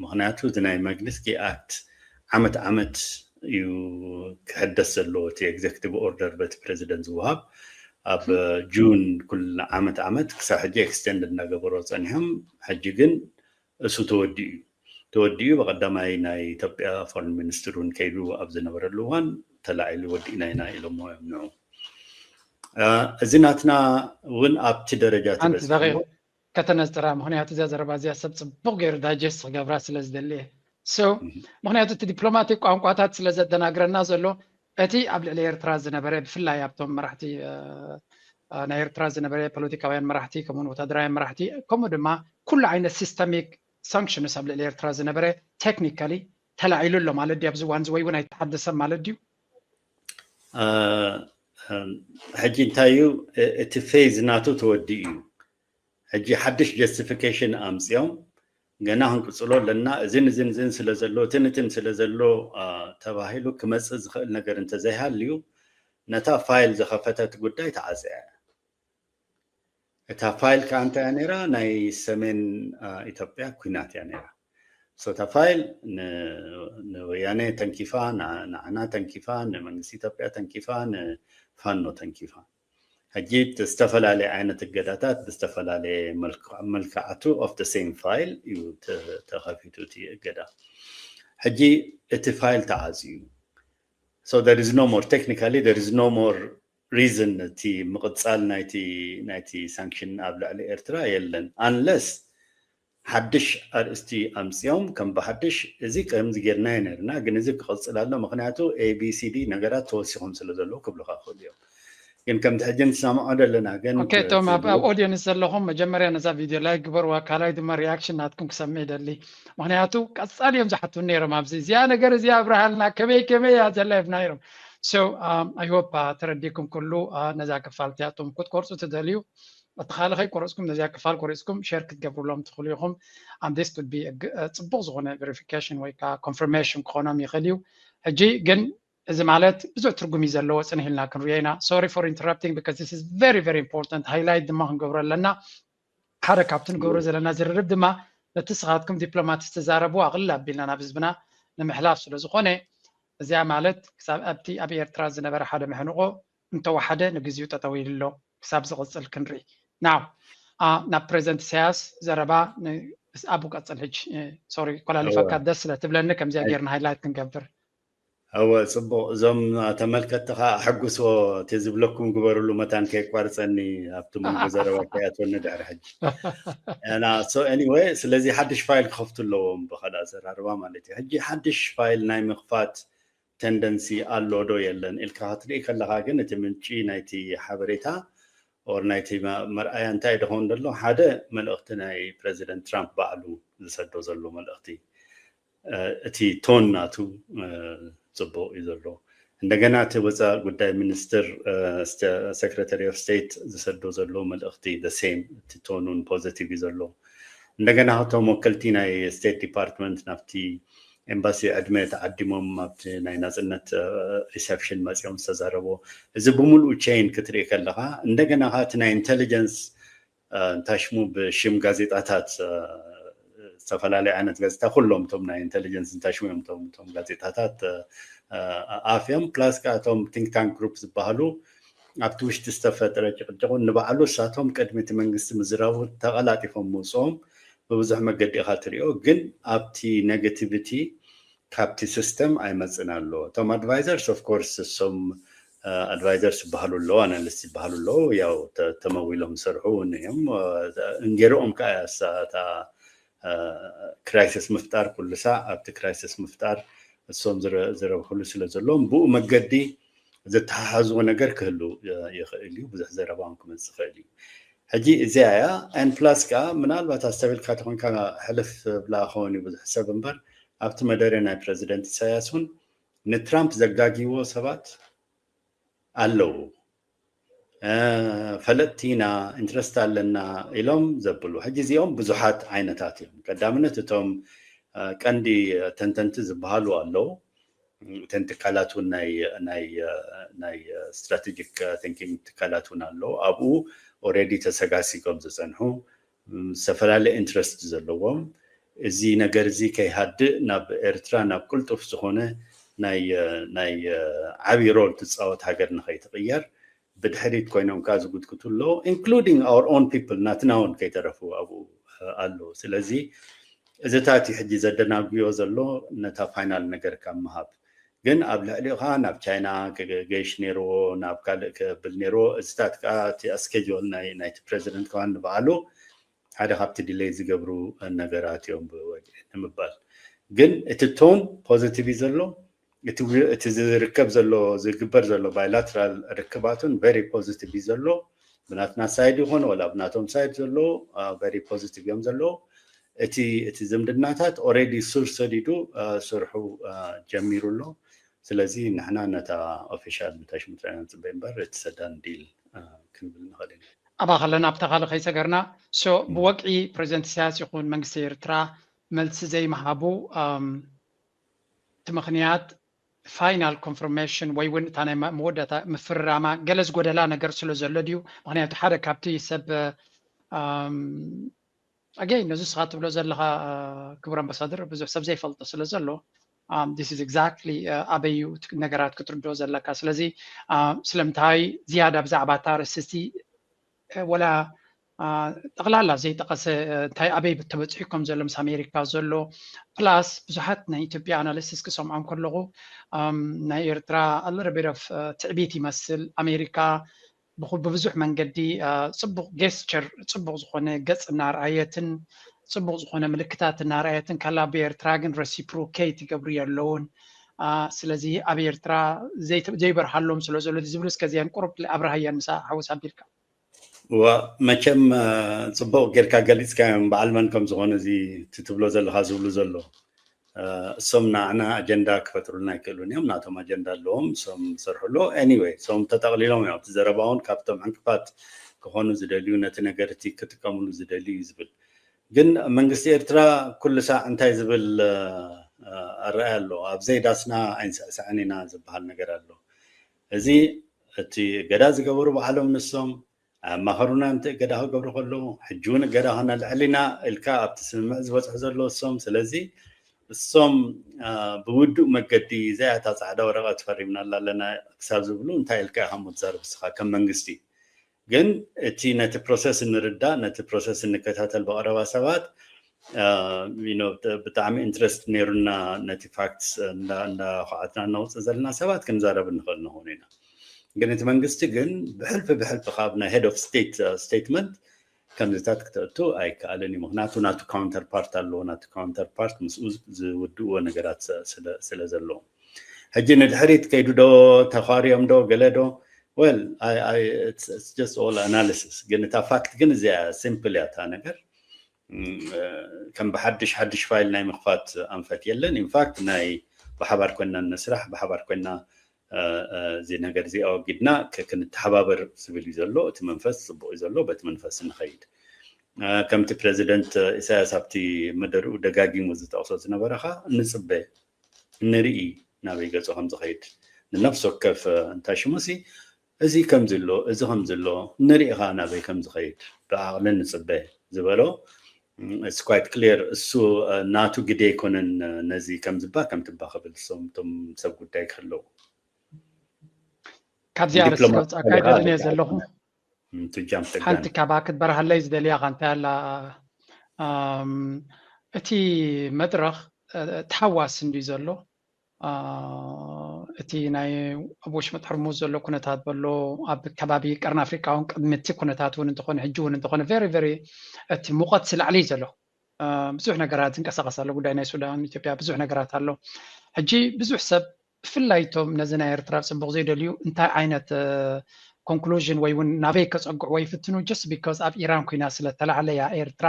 ምኽንያቱ እዚ ናይ ማግኒስኪ ኣክት ዓመት ዓመት እዩ ክሕደስ ዘለዎ፣ እቲ ኤግዜክቲቭ ኦርደር በቲ ፕሬዚደንት ዝወሃብ ኣብ ጁን ኩሉ ዓመት ዓመት ክሳብ ሕጂ ኤክስቴንድ እናገበሮ ጸኒሖም። ሕጂ ግን እሱ ተወዲኡ እዩ። ተወዲኡ ብቐዳማይ ናይ ኢትዮጵያ ፎሬን ሚኒስትር እውን ከይዱ ኣብ ዝነበረሉ እዋን ተላዒሉ ወዲእና ኢና ኢሎሞ እዮም ንዑ። እዚ ናትና እውን ኣብቲ ደረጃ ሓንቲ ደቂቕ ከተነጽራ፣ ምኽንያቱ እዚኣ ዘረባ እዚኣ ሰብ ጽቡቕ ገይሩ ዳይጀስት ክገብራ ስለ ዝደሊ እየ። So ምኽንያቱ እቲ ዲፕሎማቲክ ቋንቋታት ስለ ዘደናግረና ዘሎ፣ እቲ ኣብ ልዕሊ ኤርትራ ዝነበረ፣ ብፍላይ ኣብቶም መራሕቲ ናይ ኤርትራ ዝነበረ ፖለቲካውያን መራሕቲ፣ ከምኡውን ወታደራውያን መራሕቲ፣ ከምኡ ድማ ኩሉ ዓይነት ሲስተሚክ ሳንክሽንስ ኣብ ልዕሊ ኤርትራ ዝነበረ ቴክኒካሊ ተላዒሉ ኣሎ ማለት ድዩ? ኣብዚ እዋን እዚ ወይ እውን ኣይተሓደሰን ማለት ድዩ? ሕጂ እንታይ እዩ፣ እቲ ፌዝ ናቱ ተወዲኡ እዩ። ሕጂ ሓድሽ ጀስቲፊኬሽን ኣምፅኦም፣ ገና ክንቅፅሎ ኣለና፣ እዝን እዝን እዝን ስለ ዘሎ፣ እትን እትን ስለ ዘሎ ተባሂሉ ክመፅእ ዝኽእል ነገር እንተዘይሃልዩ፣ ነታ ፋይል ዝኸፈተት ጉዳይ ተዓፅያ እያ። እታ ፋይል ከዓ እንታይ እያ ነይራ? ናይ ሰሜን ኢትዮጵያ ኩናት እያ ነይራ። እታ ፋይል ንወያኔ ተንኪፋ፣ ንዓና ተንኪፋ፣ ንመንግስቲ ኢትዮጵያ ተንኪፋ፣ ንፋኖ ተንኪፋ። ሕጂ ዝተፈላለየ ዓይነት እገዳታት ብዝተፈላለየ መልክዓቱ of the same file እዩ ተኸፊቱ እቲ እገዳ። ሕጂ እቲ ፋይል ተዓፅዩ። So there is no more, technically there is no more reason እቲ ምቕፃል ናይቲ ናይቲ ሳንክሽን ኣብ ልዕሊ ኤርትራ የለን፣ unless ሓድሽ ኣርእስቲ ኣምፅኦም ከም ብሓድሽ እዚ ከምዚ ጌርናዮ ነርና ግን እዚ ክቕፅል ኣሎ፣ ምክንያቱ ኤቢሲዲ ነገራት ተወሲኾም ስለ ዘለዉ ክብሉካ ክኽእሉ እዮም። ግን ከምቲ ሕጂ ንሰማዖ ዘለና ግን ኦኬ፣ እቶም ኣብ ኦዲየንስ ዘለኹም መጀመርያ ነዛ ቪድዮ ላይክ ግበርዋ፣ ካልኣይ ድማ ሪያክሽን ናትኩም ክሰምዕ ይደሊ። ምክንያቱ ቀፃሊ እዮም ዝሓቱን ነይሮም ኣብዚ እዚኣ ነገር እዚኣ ኣብርሃልና ከመይ ከመይ እያ ዘላ ይብና ነይሮም። So I hope ተረዲኩም ኩሉ ነዛ ክፋል እቲኣቶም ክትቆርፁ ትደልዩ እቲ ካልእ ከይቆረፅኩም ነዚኣ ክፋል ቆሪፅኩም ሸር ክትገብሩሎም ትኽእሉ ኢኹም። And this would be ጽቡቕ ዝኾነ ቨሪፊኬሽን ወይ ከዓ ኮንፈርሜሽን ክኾኖም ይኽእል እዩ። ሕጂ ግን እዚ ማለት ብዙሕ ትርጉም እዩ ዘለዎ፣ ፅንሕ ኢልና ክንሪኦ ኢና። Sorry for interrupting because this is very very important, ሃይላይት ድማ ክንገብሮ ኣለና። ሓደ ካብቲ ንገብሮ ዘለና ዝርርብ ድማ ነቲ ስኻትኩም ዲፕሎማት ዝተዛረቡ ኣቕልል ኣቢልና ናብ ህዝብና ንምሕላፍ ስለ ዝኾነ እዚኣ ማለት ክሳብ ኣብቲ ኣብ ኤርትራ ዝነበረ ሓደ መሕንቆ እንተወሓደ ንግዚኡ ጠጠው ኢሉ ኣሎ ክሳብ ዝቕፅል ክንርኢ። ናው ናብ ፕሬዚደንት ኢሳያስ ዘረባ ኣብኡ ቀፅል። ሕጂ ሶሪ ኮላሊፈካ ደስ ስለ ትብለኒ ከምዚኣ ጌርና ሃይላይት ክንገብር። እወ ፅቡቕ። እዞም ተመልከትቲ ከዓ ኣሐጉስዎ፣ እቲ ዝብለኩም ግበርሉ መታን ከይቋርፀኒ ኣብቲ መንጎ ዘረባ ከይኣትወኒ ድሕሪ ሕጂ። So anyway ስለዚ ሓድሽ ፋይል ክኸፍቱ ኣለዎም ብካልእ ኣዘራርባ ማለት እዩ። ሕጂ ሓድሽ ፋይል ናይ ምኽፋት ተንደንሲ ኣሎ ዶ የለን ኢልካ ክትርኢ ከለካ ግን እቲ ምንጪ ናይቲ ሓበሬታ or ናይቲ መርኣያ እንታይ ድኸውን ዘሎ ሓደ መልእኽቲ ናይ ፕረዚደንት ትራምፕ ባዕሉ ዝሰዶ ዘሎ መልእኽቲ እቲ ቶን ናቱ ፅቡቕ እዩ ዘሎ። እንደገና እቲ ወፃኢ ጉዳይ ሚኒስትር ሰክረታሪ ኦፍ ስቴት ዝሰዶ ዘሎ መልእኽቲ the same እቲ ቶኑን ፖዘቲቭ እዩ ዘሎ። እንደገና እቶም ወከልቲ ናይ ስቴት ዲፓርትመንት ናብቲ ኤምባሲ ዕድመ ተዓዲሞም ኣብቲ ናይ ናፅነት ሪሰፕሽን መፂኦም ዝተዛረቦ እዚ ብምሉኡ ቼን ክትርኢ ከለካ እንደገና እቲ ናይ ኢንቴሊጀንስ እንታይ ሽሙ ብሽም ጋዜጣታት ዝተፈላለዩ ዓይነት ጋዜጣ ኩሎም እቶም ናይ ኢንቴሊጀንስ እንታይ ሽሙ እዮም እቶም ጋዜጣታት ኣፍዮም ፕላስ ከዓ እቶም ቲንክ ታንክ ግሩፕ ዝበሃሉ ኣብቲ ውሽጢ ዝተፈጠረ ጭቅጭቁ ንባዕሉ እሳቶም ቅድሚ እቲ መንግስቲ ምዝራቡ ተቀላጢፎም ምውፅኦም ብብዙሕ መገዲ ኢካ ትሪኦ ግን ኣብቲ ኔጋቲቪቲ ካብቲ ሲስተም ኣይመፅን ኣሎ። እቶም ኣድቫይዘርስ ኦፍ ኮርስ እሶም ኣድቫይዘርስ ይበሃሉ ኣለዉ፣ ኣናሊስት ይበሃሉ ኣለዉ፣ ያው ተመዊሎም ዝሰርሑ እውን እዮም። እንጌርኦም ከዓ እያ እሳ እታ ክራይሲስ ምፍጣር፣ ኩሉ ሳዕ ኣብቲ ክራይሲስ ምፍጣር እሶም ዝረብሕሉ ስለ ዘለዎም፣ ብኡ መገዲ ዝተሓሓዝዎ ነገር ክህሉ ይኽእል እዩ። ብዙሕ ዘረባ እውን ክመፅእ ይኽእል እዩ። ሕጂ እዚኣ እያ። And plus ከዓ ምናልባት ኣስተብሂልካ ተኾንካ ሕልፍ ብላ ክኸውን እዩ ብዙሕ ሰብ እምበር፣ ኣብቲ መደረ ናይ ፕረዚደንት ኢሳያስ እውን ንትራምፕ ዘጋግይዎ ሰባት ኣለዉ። ፈለጥቲ ኢና፣ ኢንትረስት ኣለና ኢሎም ዘብሉ። ሕጂ እዚኦም ብዙሓት ዓይነታት እዮም። ቀዳምነት እቶም ቀንዲ ተንተንቲ ዝበሃሉ ኣለዉ። እተን ትካላት እውን ናይ ስትራቴጂክ ቲንኪንግ ትካላት እውን ኣለዉ። ኣብኡ ኦልሬዲ ተሰጋሲጎም ዝፀንሑ ዝተፈላለየ ኢንትረስት ዘለዎም፣ እዚ ነገር እዚ ከይሃድእ ናብ ኤርትራ ናብ ቅልጡፍ ዝኾነ ናይ ዓብዪ ሮል ትፃወት ሃገር ንኸይትቕየር ብድሕሪት ኮይኖም ከዓ ዝጉትጉቱ ኣለዉ። Including our own people፣ ናትና እውን ከይተረፉ ኣብኡ ኣለዉ። ስለዚ እዚታት እዩ ሕጂ ዘደናጉዮ ዘሎ ነታ ፋይናል ነገር ካብ ምሃብ። ግን ኣብ ልዕሊኡ ከዓ ናብ ቻይና ክገይሽ ነይርዎ፣ ናብ ካልእ ክብል ነይርዎ። እዚታት ከዓ እቲ ስኬጁል ናይቲ ፕረዚደንት ከዓ ንባዕሉ ሓደ ካብቲ ዲሌይ ዝገብሩ ነገራት እዮም ብወግዒ ንምባል። ግን እቲ ቶን ፖዚቲቭ እዩ ዘሎ። እቲ ዝርከብ ዘሎ፣ ዝግበር ዘሎ ባይላትራል ርክባቱን ቨሪ ፖዚቲቭ እዩ ዘሎ። ብናትና ሳይድ ይኾን ወላ ብናቶም ሳይድ ዘሎ ቨሪ ፖዚቲቭ እዮም ዘለዉ። እቲ ዝምድናታት ኦልሬዲ ሱር ሰዲዱ ስርሑ ጀሚሩ ኣሎ። ስለዚ ንሕና ነታ ኦፊሻል ንታሽሙ ጥራይ ኢና ንፅበ እምበር እቲ ሰዳን ዲል ክንብል ንኽእል ኢና። ኣባ ከለና ኣብታ ካልእ ከይሰገርና፣ ብወግዒ ፕረዚደንት ኢሳያስ ይኹን መንግስቲ ኤርትራ መልሲ ዘይምሃቡ እቲ ምኽንያት ፋይናል ኮንፈርሜሽን ወይ እውን እታ ናይ መወዳእታ ምፍርራማ ገለ ዝጎደላ ነገር ስለ ዘሎ ድዩ? ምኽንያቱ ሓደ ካብቲ ሰብ ኣገይ ነዚ ስኻ ትብሎ ዘለኻ ክቡር ኣምባሳደር ብዙሕ ሰብ ዘይፈልጦ ስለ ዘሎ this is exactly ኣበይ እዩ ነገራት ክትርድኦ ዘለካ። ስለዚ ስለምንታይ ዝያዳ ብዛዕባ እታ ኣርእስቲ ወላ ጠቕላላ ዘይጠቐሰ እንታይ ኣበይ ተበፂሑ ከም ዘሎ ምስ ኣሜሪካ ዘሎ ፕላስ ብዙሓት ናይ ኢትዮጵያ ኣናሊስቲስ ክሰምዖም ከለኹ ናይ ኤርትራ ኣለረቤት ኦፍ ትዕቢት ይመስል። ኣሜሪካ ብብዙሕ መንገዲ ፅቡቕ ጌስቸር፣ ፅቡቕ ዝኾነ ገፅ እናርኣየትን ፅቡቕ ዝኾነ ምልክታት እናርኣየትን ካላ ብኤርትራ ግን ረሲፕሮኬት ይገብሩ የለውን። ስለዚ ኣብ ኤርትራ ዘይበርሃሎም ስለ ዘሎ ዝብል እስከዚያን ቁሩብ ኣብርሃያን ምሳ ሓወስ ኣቢልካ። እዋ መቸም ፅቡቕ ጌርካ ገሊፅካዮም በዓል መን ከም ዝኾነ እዚ ትብሎ ዘለኻ ዝብሉ ዘሎ እሶም ንዓና ኣጀንዳ ክፈጥሩልና ኣይክእሉን እዮም። ናቶም ኣጀንዳ ኣለዎም፣ እሶም ዝሰርሑ ኣለዉ። Anyway እሶም ተጠቕሊሎም እዮም ኣብቲ ዘረባ እውን ካብቶም ዕንቅፋት ክኾኑ ዝደልዩ፣ ነቲ ነገር እቲ ክጥቀምሉ ዝደልዩ እዩ ዝብል። ግን መንግስቲ ኤርትራ ኩሉ ሳዕ እንታይ ዝብል ኣረኣያ ኣሎ? ኣብ ዘይዳስና ኣይንስዕስዕን ኢና ዝበሃል ነገር ኣሎ። እዚ እቲ እገዳ ዝገበሩ ባዕሎም ንሶም ኣማኸሩና፣ ነቲ እገዳ ክገብሩ ከለዉ ሕጂ እውን እገዳ ክነልዕል ኢና ኢልካ ኣብቲ ስምምዕ ዝበፅሑ ዘለዉ እሶም። ስለዚ እሶም ብውዱእ መገዲ እዚኣ እታ ፃዕዳ ወረቐት ፈሪምናላ ኣለና ክሳብ ዝብሉ እንታይ ኢልካ ኢኻ እሞ ትዛረብ እስኻ ከም መንግስቲ? ግን እቲ ነቲ ፕሮሰስ እንርዳእ፣ ነቲ ፕሮሰስ እንከታተል ብቐረባ ሰባት ብጣዕሚ ኢንትረስት ነይሩና ነቲ ፋክትስ እንዳኳዓትና እናውፅእ ዘለና ሰባት ክንዛረብ እንኽእል ንኾኑ ኢና። ግን እቲ መንግስቲ ግን ብሕልፊ ብሕልፊ ካብ ናይ ሄድ ኦፍ ስቴት ስቴትመንት ከምዚታት ክተእቱ ኣይከኣልን እዩ። ምክንያቱ ናቱ ካውንተር ፓርት ኣለዎ። ናቱ ካውንተር ፓርት ምስኡ ዝውድእዎ ነገራት ስለ ዘለዎም ሕጂ ንድሕሪት ከይዱ ዶ ተኳርዮም ዶ ገለ ዶ well just all analysis። ግን እታ ፋክት ግን እዚኣ ሲምፕል እያ እታ ነገር። ከም ብሓድሽ ሓድሽ ፋይል ናይ ምኽፋት ኣንፈት የለን። ኢንፋክት ናይ ብሓባር ኮይና ንስራሕ፣ ብሓባር ኮይና እዚ ነገር እዚ ኣወጊድና ክንተሓባበር ዝብል እዩ ዘሎ። እቲ መንፈስ ፅቡቅ እዩ ዘሎ። በቲ መንፈስ ንኸይድ። ከምቲ ፕረዚደንት ኢሳያስ ኣብቲ መደርኡ ደጋጊሙ ዝጠቕሶ ዝነበረ ኸዓ ንፅበ፣ ንርኢ ናበይ ገፁ ከም ዝኸይድ። ንነፍሲ ወከፍ እንታይ ሽሙሲ እዚ ከምዚ ኣሎ፣ እዚ ከምዚ ኣሎ፣ ንርኢ ኸዓ ናበይ ከም ዝኸይድ ብዓቕሊ ንፅበ ዝበሎ it's quite clear። እሱ ናቱ ግደ ኣይኮነን ነዚ ከም ዝባ ከም ትባ ክብል እሶም እቶም ሰብ ጉዳይ ክህለዉ ካብዚ ኣርእስቲ ከውፃእካ ይደልን እየ ዘለኹ። ቱጃም ሓንቲ ካባ ክትበርሃለይ ዝደልያ ኻ እንታይ ኣላ? እቲ መድረኽ ተሓዋስ እንድዩ ዘሎ። እቲ ናይ ኣብ ወሽመጥ ሕርሙዝ ዘሎ ኩነታት በሎ ኣብ ከባቢ ቀርኒ ኣፍሪቃ እውን ቅድሚ እቲ ኩነታት እውን እንተኾነ ሕጂ እውን እንተኾነ ቨሪ ቨሪ እቲ ሙቐት ስላዕሊ እዩ ዘሎ። ብዙሕ ነገራት ዝንቀሳቐስ ኣሎ። ጉዳይ ናይ ሱዳን፣ ኢትዮጵያ ብዙሕ ነገራት ኣሎ። ሕጂ ብዙሕ ሰብ ብፍላይ እቶም ነዚ ናይ ኤርትራ ጽቡቕ ዘይደልዩ እንታይ ዓይነት ኮንክሉዥን ወይ እውን ናበይ ከጸግዕዎ ይፍትኑ just because ኣብ ኢራን ኩናት ስለ ተላዕለያ ኤርትራ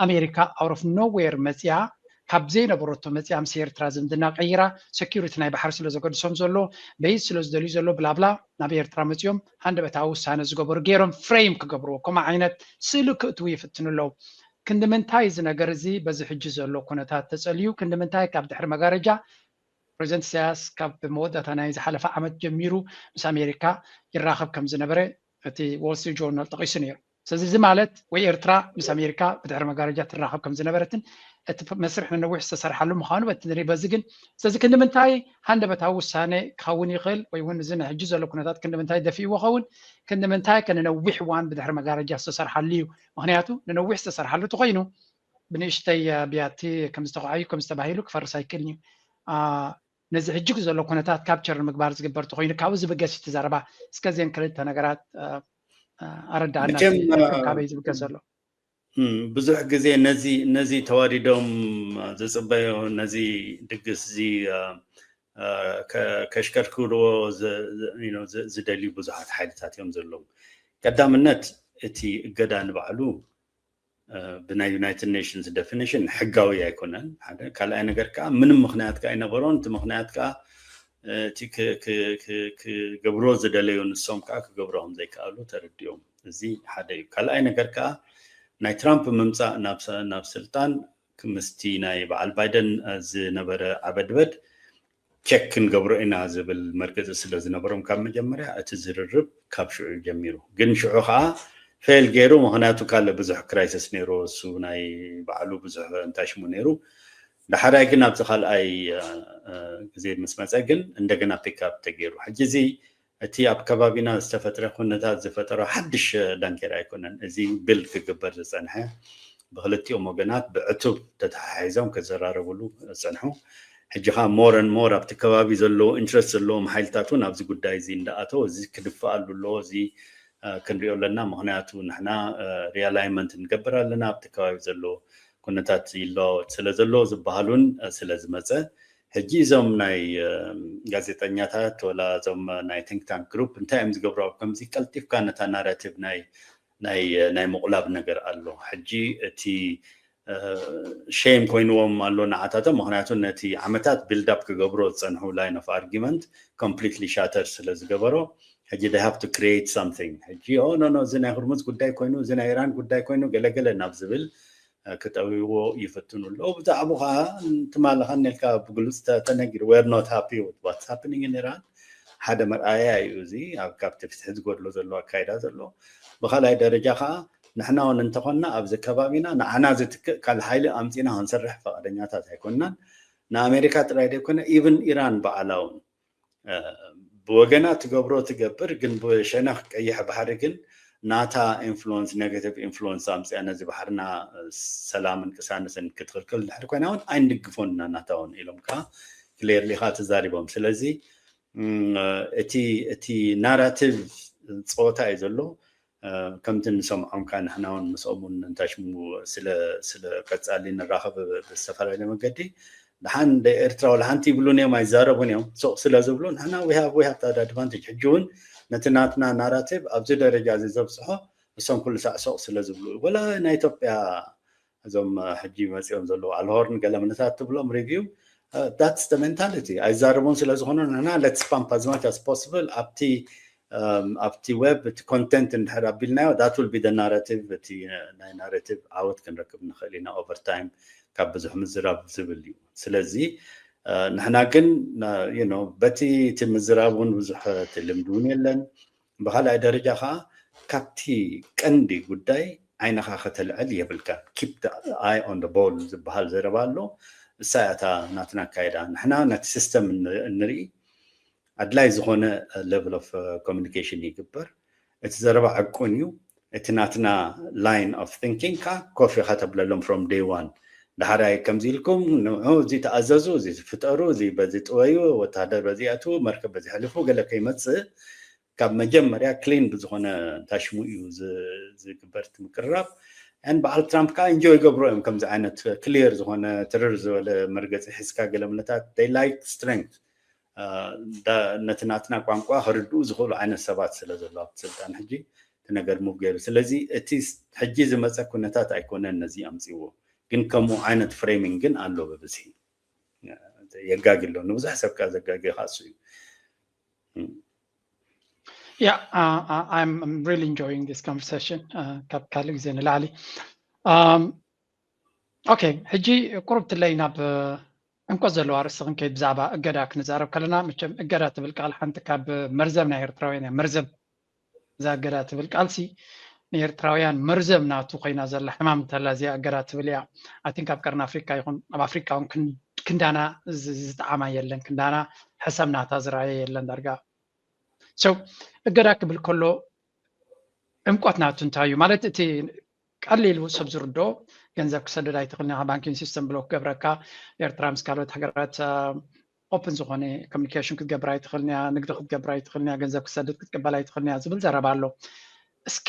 ኣሜሪካ out of nowhere መጽያ ካብ ዘይነበረቶ መጽያ ምስ ኤርትራ ዝምድና ቀይራ security ናይ ባሕሪ ስለ ዘገድሶም ዘሎ በይት ስለ ዝደልዩ ዘሎ ብላብላ ናብ ኤርትራ መጽዮም ሃንደበታዊ ውሳነ ዝገበሩ ገይሮም frame ክገብርዎ ከምኡ ዓይነት ስእሊ ክእትዉ ይፍትኑ ኣለዉ። ክንዲ ምንታይ እዚ ነገር እዚ በዚ ሕጂ ዘሎ ኩነታት ተጸልዩ ክንዲ ምንታይ ካብ ድሕሪ መጋረጃ ፕሬዚደንት ኢሳያስ ካብ መወዳእታ ናይ ዝሓለፈ ዓመት ጀሚሩ ምስ ኣሜሪካ ይራኸብ ከም ዝነበረ እቲ Wall Street Journal ጠቒሱ ነይሩ። ስለዚ እዚ ማለት ወይ ኤርትራ ምስ ኣሜሪካ ብድሕሪ መጋረጃ ትራኸብ ከም ዝነበረትን እቲ መስርሕ ንነዊሕ ዝተሰርሓሉ ምዃኑ በቲ ንርኢ በዚ ግን ስለዚ ክንዲ ምንታይ ሃንደበታዊ ውሳነ ክኸውን ይኽእል ወይ እውን እዚ ናይ ሕጂ ዘሎ ኩነታት ክንዲ ምንታይ ደፊእዎ ኸውን ክንዲ ምንታይ ከ ንነዊሕ እዋን ብድሕሪ መጋረጃ ዝተሰርሓሉ እዩ። ምክንያቱ ንነዊሕ ዝተሰርሓሉ ተኮይኑ ብንእሽተይ ብያቲ ከም ዝተኳዓዩ ከም ዝተባሂሉ ክፈርስ ኣይክእልን እዩ። ነዚ ሕጂ ዘሎ ኩነታት ካፕቸር ንምግባር ዝግበር ተኮይኑ ካብኡ ዝብገስ እቲ ዘረባ። እስከዚን ክልተ ነገራት ኣረዳእና ካበይ ዝብገስ ዘሎ። ብዙሕ ግዜ ነዚ ነዚ ተዋዲዶም ዝፅበዮ ነዚ ድግስ እዚ ከሽከርክርዎ ዝደልዩ ብዙሓት ሓይልታት እዮም ዘለዉ። ቀዳምነት እቲ እገዳ ንባዕሉ ብናይ ዩናይትድ ኔሽንስ ዴፊኒሽን ሕጋዊ ኣይኮነን። ሓደ ካልኣይ ነገር ከዓ ምንም ምክንያት ከዓ ኣይነበሮን። እቲ ምክንያት ከዓ እቲ ክገብርዎ ዝደለዩ ንሶም ከዓ ክገብርዎ ከም ዘይከኣሉ ተረዲኦም። እዚ ሓደ እዩ። ካልኣይ ነገር ከዓ ናይ ትራምፕ ምምፃእ ናብ ስልጣን ምስቲ ናይ በዓል ባይደን ዝነበረ ዓበድበድ ቸክ ክንገብሮ ኢና ዝብል መርገፂ ስለ ዝነበሮም ካብ መጀመርያ እቲ ዝርርብ ካብ ሽዑ ጀሚሩ። ግን ሽዑ ከዓ ፌል ገይሩ፣ ምክንያቱ ካልእ ብዙሕ ክራይሲስ ነይሩ፣ እሱ ናይ ባዕሉ ብዙሕ እንታይ ሽሙ ነይሩ። ዳሕራይ ግን ኣብዚ ካልኣይ ግዜ ምስ መፀ ግን እንደገና ፒክኣፕ ተገይሩ። ሕጂ እዚ እቲ ኣብ ከባቢና ዝተፈጥረ ኩነታት ዝፈጠሮ ሓድሽ ዳንኬራ ኣይኮነን። እዚ ቢልድ ክግበር ዝፀንሐ ብክልቲኦም ወገናት ብዕቱብ ተተሓሒዞም ክዘራረብሉ ዝፀንሑ። ሕጂ ከዓ more and more ኣብቲ ከባቢ ዘለዎ ኢንትረስት ዘለዎም ሓይልታት እውን ኣብዚ ጉዳይ እዚ እንዳኣተው እዚ ክድፈኣሉ ኣለዎ፣ እዚ ክንሪኦ ኣለና። ምክንያቱ ንሕና ሪኣላይንመንት ንገብር ኣለና፣ ኣብቲ ከባቢ ዘሎ ኩነታት ይለዋወጥ ስለ ዘሎ ዝበሃል እውን ስለ ዝመፀ ሕጂ እዞም ናይ ጋዜጠኛታት ወላ እዞም ናይ ቲንክ ታንክ ግሩፕ እንታይ እዮም ዝገብሩ? ኣብ ከምዚ ቀልጢፍካ ነታ ናራቲቭ ናይ ናይ ናይ ምቑላብ ነገር ኣሎ። ሕጂ እቲ ሼም ኮይንዎም ኣሎ ንዓታቶም፣ ምክንያቱ ነቲ ዓመታት ቢልድ ኣፕ ክገብሮ ዝፀንሑ ላይን ኦፍ ኣርጊመንት ኮምፕሊትሊ ሻተር ስለ ዝገበሮ ሕጂ they have to create something። ሕጂ ኦ ኖ ኖ እዚ ናይ ሁርሙዝ ጉዳይ ኮይኑ እዚ ናይ ኢራን ጉዳይ ኮይኑ ገለገለ ናብ ዝብል ክጠውይዎ ይፍትኑ ኣለዉ። ብዛዕባኡ ከዓ ትማሊ ከ ነልካ ብግሉፅ ተነጊሩ we're not happy with what's happening in Iran። ሓደ መርኣያ እዩ እዚ ኣብ ካብቲ ፍትሒ ዝጎድሎ ዘሎ ኣካይዳ ዘሎ። ብካልኣይ ደረጃ ከዓ ንሕና እውን እንተኾንና ኣብዚ ከባቢና ንዓና ዝትክእ ካልእ ሓይሊ ኣምፂና ክንሰርሕ ፈቃደኛታት ኣይኮንናን። ንኣሜሪካ ጥራይ ዘይኮነ ኢቭን ኢራን በዓላ እውን ብወገና ትገብሮ ትገብር፣ ግን ብሸነኽ ቀይሕ ባሕሪ ግን ናታ ኢንፍሉወንስ ኔጋቲቭ ኢንፍሉወንስ ኣምፅያ ነዚ ባሕርና ሰላምን ቅሳነትን ክትኽልክል ድሕሪ ኮይና እውን ኣይንድግፎን ኢና ናታ እውን ኢሎም ከዓ ክሌርሊ ከዓ ተዛሪቦም። ስለዚ እቲ እቲ ናራቲቭ ፀወታ እዩ ዘሎ። ከምቲ ንሰምዖም ከዓ ንሕና እውን ምስኦም እውን እንታይ ሽሙ ስለ ስለ ቀፃሊ ንራኸብ ብዝተፈላለየ መገዲ ደሓን ኤርትራ ወላ ሓንቲ ይብሉን እዮም ኣይዛረቡን እዮም ሱቕ ስለ ዝብሉ ንሕና we have we have that advantage። ሕጂ እውን ነቲ ናትና ናራቲቭ ኣብዚ ደረጃ እዚ ዘብፅሖ እሶም ኩሉ ሳዕ ሱቕ ስለ ዝብሉ ወላ ናይ ኢትዮጵያ እዞም ሕጂ መፂኦም ዘለዉ ኣልሆርን ገለ ምነታት ትብሎም ሪቪው that's the mentality ኣይዛረቡን ስለ ዝኾኑ ንሕና let's pump as much as possible ኣብቲ ኣብቲ ዌብ እቲ ኮንቴንት እንድሕር ኣቢልናዮ that will be the narrative እቲ ናይ ናሬቲቭ ዓወት ክንረክብ ንኽእል ኢና over time ካብ ብዙሕ ምዝራብ ዝብል እዩ። ስለዚ ንሕና ግን በቲ እቲ ምዝራብ እውን ብዙሕ እቲ ልምዲ እውን የለን። ብካልኣይ ደረጃ ከዓ ካብቲ ቀንዲ ጉዳይ ዓይንኻ ከተልዕል የብልካ። Keep the eye on the ball ዝበሃል ዘረባ ኣሎ። እሳ እያ እታ ናትና ኣካይዳ። ንሕና ነቲ ሲስተም እንርኢ ኣድላይ ዝኾነ level of communication ይግበር። እቲ ዘረባ ዕቁን እዩ። እቲ ናትና line of thinking ከዓ ኮፍ ኢኻ ተብለሎም from day one። ዳሕራይ ከምዚ ኢልኩም ንዑ እዚ ተኣዘዙ፣ እዚ ፍጠሩ፣ እዚ በዚ ጥወዩ፣ ወታደር በዚ ኣትዉ፣ መርከብ በዚ ሕልፉ ገለ ከይመፅእ ካብ መጀመርያ ክሊን ብዝኾነ እንታይ ሽሙ እዩ ዝግበር እቲ ምቅርራብ። ን በዓል ትራምፕ ከዓ ኢንጆይ ይገብሮ እዮም። ከምዚ ዓይነት ክሊር ዝኾነ ትርር ዝበለ መርገፂ ሒዝካ ገለ ምነታት they like strength፣ ነቲ ናትና ቋንቋ ክርድኡ ዝኽእሉ ዓይነት ሰባት ስለ ዘሎ ኣብቲ ስልጣን ሕጂ እቲ ነገር ሙቭ ገይሩ። ስለዚ እቲ ሕጂ ዝመፀ ኩነታት ኣይኮነን ነዚ ኣምፅዎ፣ ግን ከምኡ ዓይነት ፍሬሚንግ ግን ኣሎ ብብዝሒ የጋግሎ። ንብዙሕ ሰብ ከዓ ዘጋግዮ ከዓ እሱ እዩ። Yeah, uh, uh, I'm, I'm really enjoying this conversation. Uh, ካብ ካልእ ግዜ ንላዕሊ። Um, okay, ሕጂ ቁሩብ ትለይ ናብ ዕምቆት ዘለዎ ኣርእስቲ ክንከይድ ብዛዕባ እገዳ ክንዛረብ ከለና፣ መቸም እገዳ ትብል ቃል ሓንቲ ካብ መርዘም ናይ ኤርትራውያን እያ። መርዘም እዛ እገዳ ትብል ቃልሲ ንኤርትራውያን መርዘም ናቱ ኮይና ዘላ ሕማም እንተላ እዚኣ እገዳ ትብል እያ። ኣይ ቲንክ ኣብ ቀርኒ ኣፍሪካ ይኹን ኣብ ኣፍሪካ እውን ክንዳና ዝጠዓማ የለን፣ ክንዳና ሕሰብ ናታ ዝረኣየ የለን ዳርጋ። So እገዳ ክብል ከሎ ዕምቆት ናቱ እንታይ እዩ ማለት? እቲ ቀሊሉ ሰብ ዝርድኦ፣ ገንዘብ ክሰድድ ኣይትኽእልን ኢኻ፣ ባንኪንግ ሲስተም ብሎክ ክገብረካ፣ ኤርትራ ምስ ካልኦት ሃገራት ኦፕን ዝኾነ ኮሚኒኬሽን ክትገብር ኣይትኽእልን እያ፣ ንግዲ ክትገብር ኣይትኽእልን እያ፣ ገንዘብ ክትሰድድ ክትቅበል ኣይትኽእልን እያ ዝብል ዘረባ ኣሎ። እስከ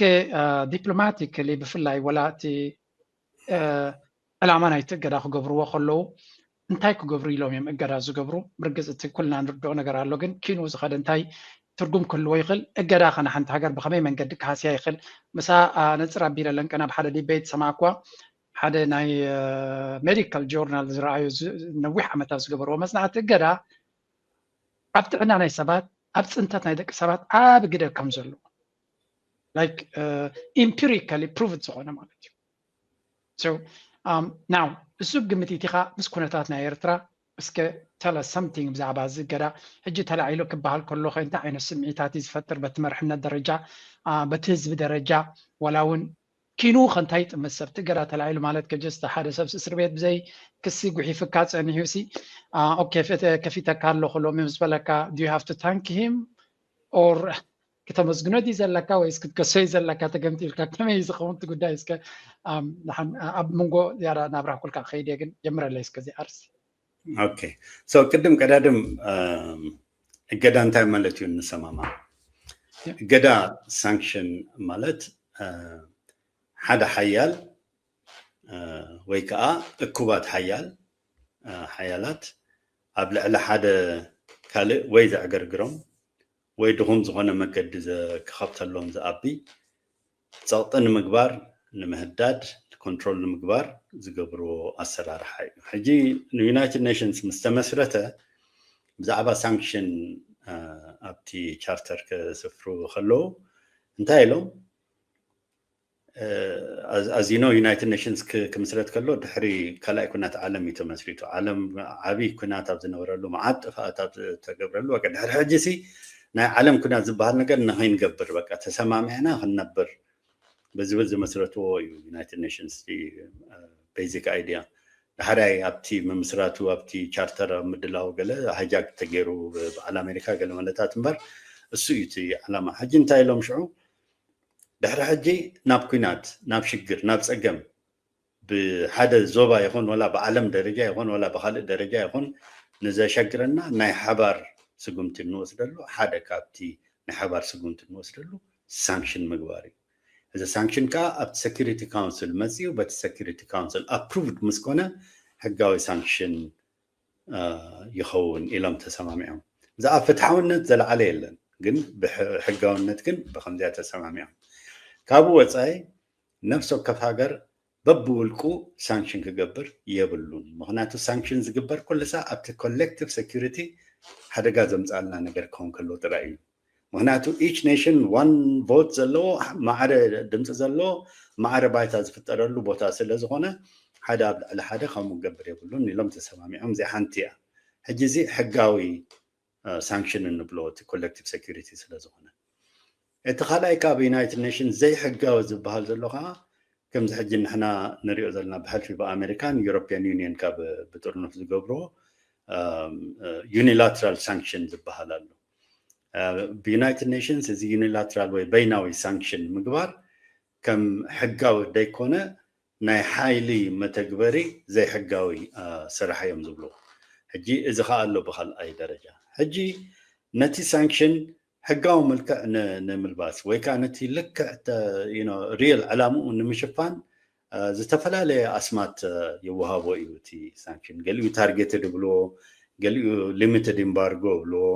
ዲፕሎማቲካሊ ብፍላይ ወላ እቲ ዕላማ ናይቲ እገዳ ክገብርዎ ከለዉ እንታይ ክገብሩ ኢሎም እዮም እገዳ ዝገብሩ? ብርግፅ እቲ ኩልና ንርድኦ ነገር ኣሎ፣ ግን ኪኑ ዝኸደ እንታይ ትርጉም ክህልዎ ይኽእል? እገዳ ከ ንሓንቲ ሃገር ብኸመይ መንገዲ ክሃስያ ይኽእል? ምሳ ነፅር ኣቢለ ለንቀን ኣብ ሓደ ዲቤት ሰማዕኳ ሓደ ናይ ሜዲካል ጆርናል ዝረኣዩ ነዊሕ ዓመታት ዝገበርዎ መፅናዕቲ እገዳ ኣብ ጥዕና ናይ ሰባት ኣብ ፅንተት ናይ ደቂ ሰባት ዓብ ግደ ከም ዘለዎ like empirically proved ዝኾነ ማለት እዩ። So now እሱ ግምት ኢቲኻ ምስ ኩነታት ናይ ኤርትራ እስከ tell us something ብዛዕባ እዚ እገዳ ሕጂ ተላዒሉ ክበሃል ከሎ ከ እንታይ ዓይነት ስምዒታት እዩ ዝፈጥር በቲ መርሕነት ደረጃ በቲ ህዝቢ ደረጃ ዋላ እውን ኪኑ ከንታይ ይጥምት ሰብ እቲ እገዳ ተላዒሉ ማለት ከ just ሓደ ሰብ እስር ቤት ብዘይ ክሲ ጉሒፍካ ፀኒሑ ሲ okay ከፊተካ ኣለኹ ሎሚ ምስ በለካ do you have to thank him or ክተመስግኖ ድዩ ዘለካ ወይስ ክትከሶ እዩ ዘለካ? ተገምጢልካ ከመይ እዩ ዝኸውን እቲ ጉዳይ? እስከ ኣብ መንጎ ያዳ ናብራኩልካ ክኸይድ እየ፣ ግን ጀምረለይ እስከ እዚ ኣርስ። ኦኬ፣ so ቅድም ቀዳድም እገዳ እንታይ ማለት እዩ እንሰማማ። እገዳ ሳንክሽን ማለት ሓደ ሓያል ወይ ከዓ እኩባት ሓያል ሓያላት ኣብ ልዕሊ ሓደ ካልእ ወይ ዘዕገርግሮም ወይ ድኹም ዝኾነ መገዲ ክኸብተሎም ዝኣቢ ፀቕጢ ንምግባር፣ ንምህዳድ፣ ኮንትሮል ንምግባር ዝገብርዎ ኣሰራርሓ እዩ። ሕጂ ንዩናይትድ ኔሽንስ ምስ ተመስረተ ብዛዕባ ሳንክሽን ኣብቲ ቻርተር ከስፍሩ ከለዉ እንታይ ኢሎም? ኣዚኖ ዩናይትድ ኔሽንስ ክምስረት ከሎ ድሕሪ ካልኣይ ኩናት ዓለም እዩ ተመስሪቱ። ዓለም ዓብይ ኩናት ኣብ ዝነበረሉ፣ መዓት ጥፋኣት ኣብ ዝተገብረሉ፣ በቃ ድሕሪ ሕጂ ሲ ናይ ዓለም ኩናት ዝበሃል ነገር ንኸይንገብር በቃ ተሰማሚዕና ክንነብር ብዝብል ዝመስረትዎ እዩ ዩናይትድ ኔሽንስ ቤዚክ ኣይዲያ። ዳሕራይ ኣብቲ ምምስራቱ ኣብቲ ቻርተር ኣብ ምድላው ገለ ሃይጃክ ተገይሩ ብዓል ኣሜሪካ ገለ መለታት እምበር እሱ እዩ እቲ ዓላማ። ሕጂ እንታይ ኢሎም ሽዑ ድሕሪ ሕጂ ናብ ኩናት፣ ናብ ሽግር፣ ናብ ፀገም ብሓደ ዞባ ይኹን ወላ ብዓለም ደረጃ ይኹን ወላ ብካልእ ደረጃ ይኹን ንዘሸግረና ናይ ሓባር ስጉምቲ እንወስደሉ ሓደ ካብቲ ናይ ሓባር ስጉምቲ እንወስደሉ ሳንክሽን ምግባር እዩ። እዚ ሳንክሽን ከዓ ኣብቲ ሰኪሪቲ ካውንስል መፅዩ በቲ ሰኪሪቲ ካውንስል ኣፕሩቭድ ምስ ኮነ ሕጋዊ ሳንክሽን ይኸውን ኢሎም ተሰማሚዖም። ብዛዕባ ፍትሓውነት ዘለዓለ የለን፣ ግን ብሕጋውነት ግን ብከምዚኣ ተሰማሚዖም። ካብኡ ወፃኢ ነፍሲ ወከፍ ሃገር በብውልቁ ሳንክሽን ክገብር የብሉን። ምክንያቱ ሳንክሽን ዝግበር ኩሉ ሳዕ ኣብቲ ኮሌክቲቭ ሴኩሪቲ ሓደጋ ዘምፅኣልና ነገር ክኸውን ከሎ ጥራይ እዩ። ምክንያቱ ኢች ኔሽን ዋን ቮት ዘለዎ ማዕረ ድምፂ ዘለዎ ማዕረ ባይታ ዝፍጠረሉ ቦታ ስለ ዝኾነ ሓደ ኣብ ልዕሊ ሓደ ከምኡ ክገብር የብሉን ኢሎም ተሰማሚዖም። እዚኣ ሓንቲ እያ። ሕጂ እዚ ሕጋዊ ሳንክሽን እንብሎ እቲ ኮሌክቲቭ ሴኩሪቲ ስለ ዝኾነ፣ እቲ ካልኣይ ካብ ዩናይትድ ኔሽንስ ዘይሕጋዊ ዝበሃል ዘሎ ከዓ ከምዚ ሕጂ ንሕና ንሪኦ ዘለና ብሕልፊ ብኣሜሪካን ዩሮፒያን ዩኒየን ካብ ብጥርኑፍ ዝገብርዎ ዩኒላትራል ሳንክሽን ዝበሃል ኣሎ። ብዩናይትድ ኔሽንስ እዚ ዩኒላትራል ወይ በይናዊ ሳንክሽን ምግባር ከም ሕጋዊ ደይኮነ ናይ ሓይሊ መተግበሪ ዘይሕጋዊ ስራሕ እዮም ዝብልዎ። ሕጂ እዚ ከዓ ኣሎ ብካልኣይ ደረጃ። ሕጂ ነቲ ሳንክሽን ሕጋዊ መልክዕ ንምልባስ ወይ ከዓ ነቲ ልክዕ ሪል ዕላምኡ ንምሽፋን ዝተፈላለየ ኣስማት ይወሃቦ እዩ። እቲ ሳንክሽን ገሊኡ ታርጌትድ ይብልዎ፣ ገሊኡ ሊሚትድ ኢምባርጎ ይብልዎ፣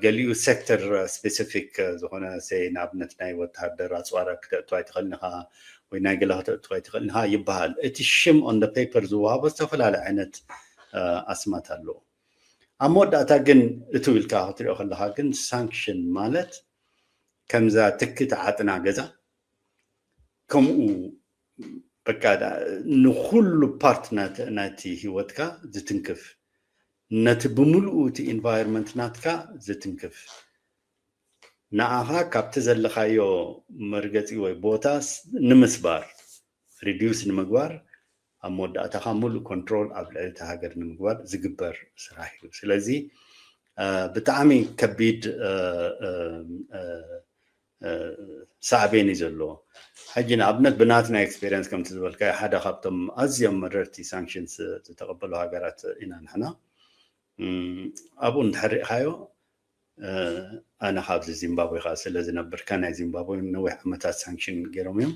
ገሊኡ ሴክተር ስፔሲፊክ ዝኾነ፣ ሰይ ንኣብነት ናይ ወተሃደር ኣፅዋር ክተእቱ ኣይትኽእልን ኢኻ ወይ ናይ ገለ ክተእቱ ኣይትኽእልን ኢኻ ይበሃል። እቲ ሽም ኦን ፔፐር ዝወሃቦ ዝተፈላለየ ዓይነት ኣስማት ኣለዎ። ኣብ መወዳእታ ግን እትው ኢልካ ክትሪኦ ከለካ ግን ሳንክሽን ማለት ከምዛ ትኪ ተዓጥና ገዛ ከምኡ በቃ ንኩሉ ፓርት ናይቲ ህይወትካ ዝትንክፍ፣ ነቲ ብምሉኡ እቲ ኢንቫይሮንመንት ናትካ ዝትንክፍ፣ ንዓኻ ካብቲ ዘለካዮ መርገፂ ወይ ቦታ ንምስባር፣ ሪዲዩስ ንምግባር፣ ኣብ መወዳእታኻ ሙሉእ ኮንትሮል ኣብ ልዕሊ እቲ ሃገር ንምግባር ዝግበር ስራሕ እዩ። ስለዚ ብጣዕሚ ከቢድ ሳዕቤን እዩ ዘለዎ። ሕጂ ንኣብነት ብናትና ኤክስፔሪንስ ከምቲ ዝበልካዮ ሓደ ካብቶም ኣዝዮም መረርቲ ሳንክሽንስ ዝተቐበሉ ሃገራት ኢና ንሕና። ኣብኡ እንድሕር ሪእኻዮ ኣነ ካብዚ ዚምባብዌ ከዓ ስለ ዝነብር፣ ከ ናይ ዚምባብዌ ነዊሕ ዓመታት ሳንክሽን ገይሮም እዮም።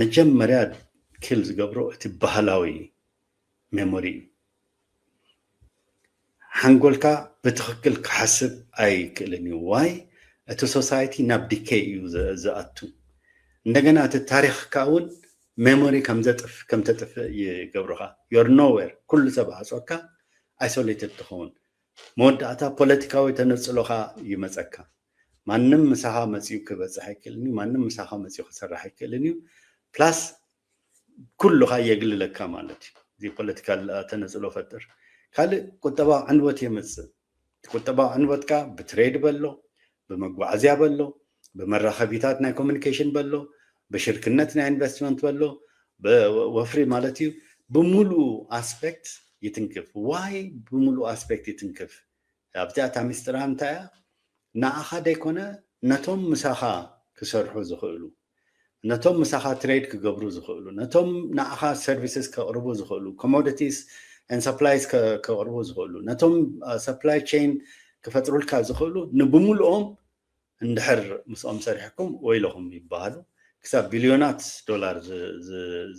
መጀመርያ ኪል ዝገብሮ እቲ ባህላዊ ሜሞሪ እዩ። ሓንጎልካ ብትኽክል ክሓስብ ኣይክእልን እዩ። ዋይ እቲ ሶሳይቲ ናብ ዲኬይ እዩ ዝኣቱ። እንደገና እቲ ታሪኽካ እውን ሜሞሪ ከም ተጥፍእ ይገብሩኻ። ዮር ኖዌር፣ ኩሉ ሰብ ኣዕፅወካ፣ ኣይሶሌትድ ትኸውን። መወዳእታ ፖለቲካዊ ተነፅሎኻ ይመፀካ። ማንም ምሳኻ መፂኡ ክበፅሕ ኣይክእልን እዩ። ማንም ምሳኻ መፂኡ ክሰርሕ ኣይክእልን እዩ። ፕላስ ኩሉኻ የግልለካ ማለት እዩ። እዚ ፖለቲካል ተነፅሎ ፈጥር። ካልእ ቁጠባዊ ዕንወት የመፅእ። ቁጠባዊ ዕንወትካ ብትሬድ በሎ፣ ብመጓዓዝያ በሎ፣ ብመራኸቢታት ናይ ኮሚኒኬሽን በሎ፣ ብሽርክነት ናይ ኢንቨስትመንት በሎ፣ ወፍሪ ማለት እዩ። ብምሉኡ ኣስፔክት ይትንክፍ። ዋይ ብምሉኡ ኣስፔክት ይትንክፍ? ኣብዚኣ እታ ሚስጥራ እንታይ እያ? ንዓኻ ደይኮነ ነቶም ምሳኻ ክሰርሑ ዝኽእሉ፣ ነቶም ምሳኻ ትሬድ ክገብሩ ዝኽእሉ፣ ነቶም ንዓኻ ሰርቪስስ ከቕርቡ ዝኽእሉ፣ ኮሞዲቲስ ን ሰፕላይስ ከቕርቡ ዝኽእሉ፣ ነቶም ሰፕላይ ቼን ክፈጥሩልካ ዝኽእሉ ንብምልኦም እንድሕር ምስኦም ሰሪሕኩም ወይለኹም ይበሃሉ። ክሳብ ቢልዮናት ዶላር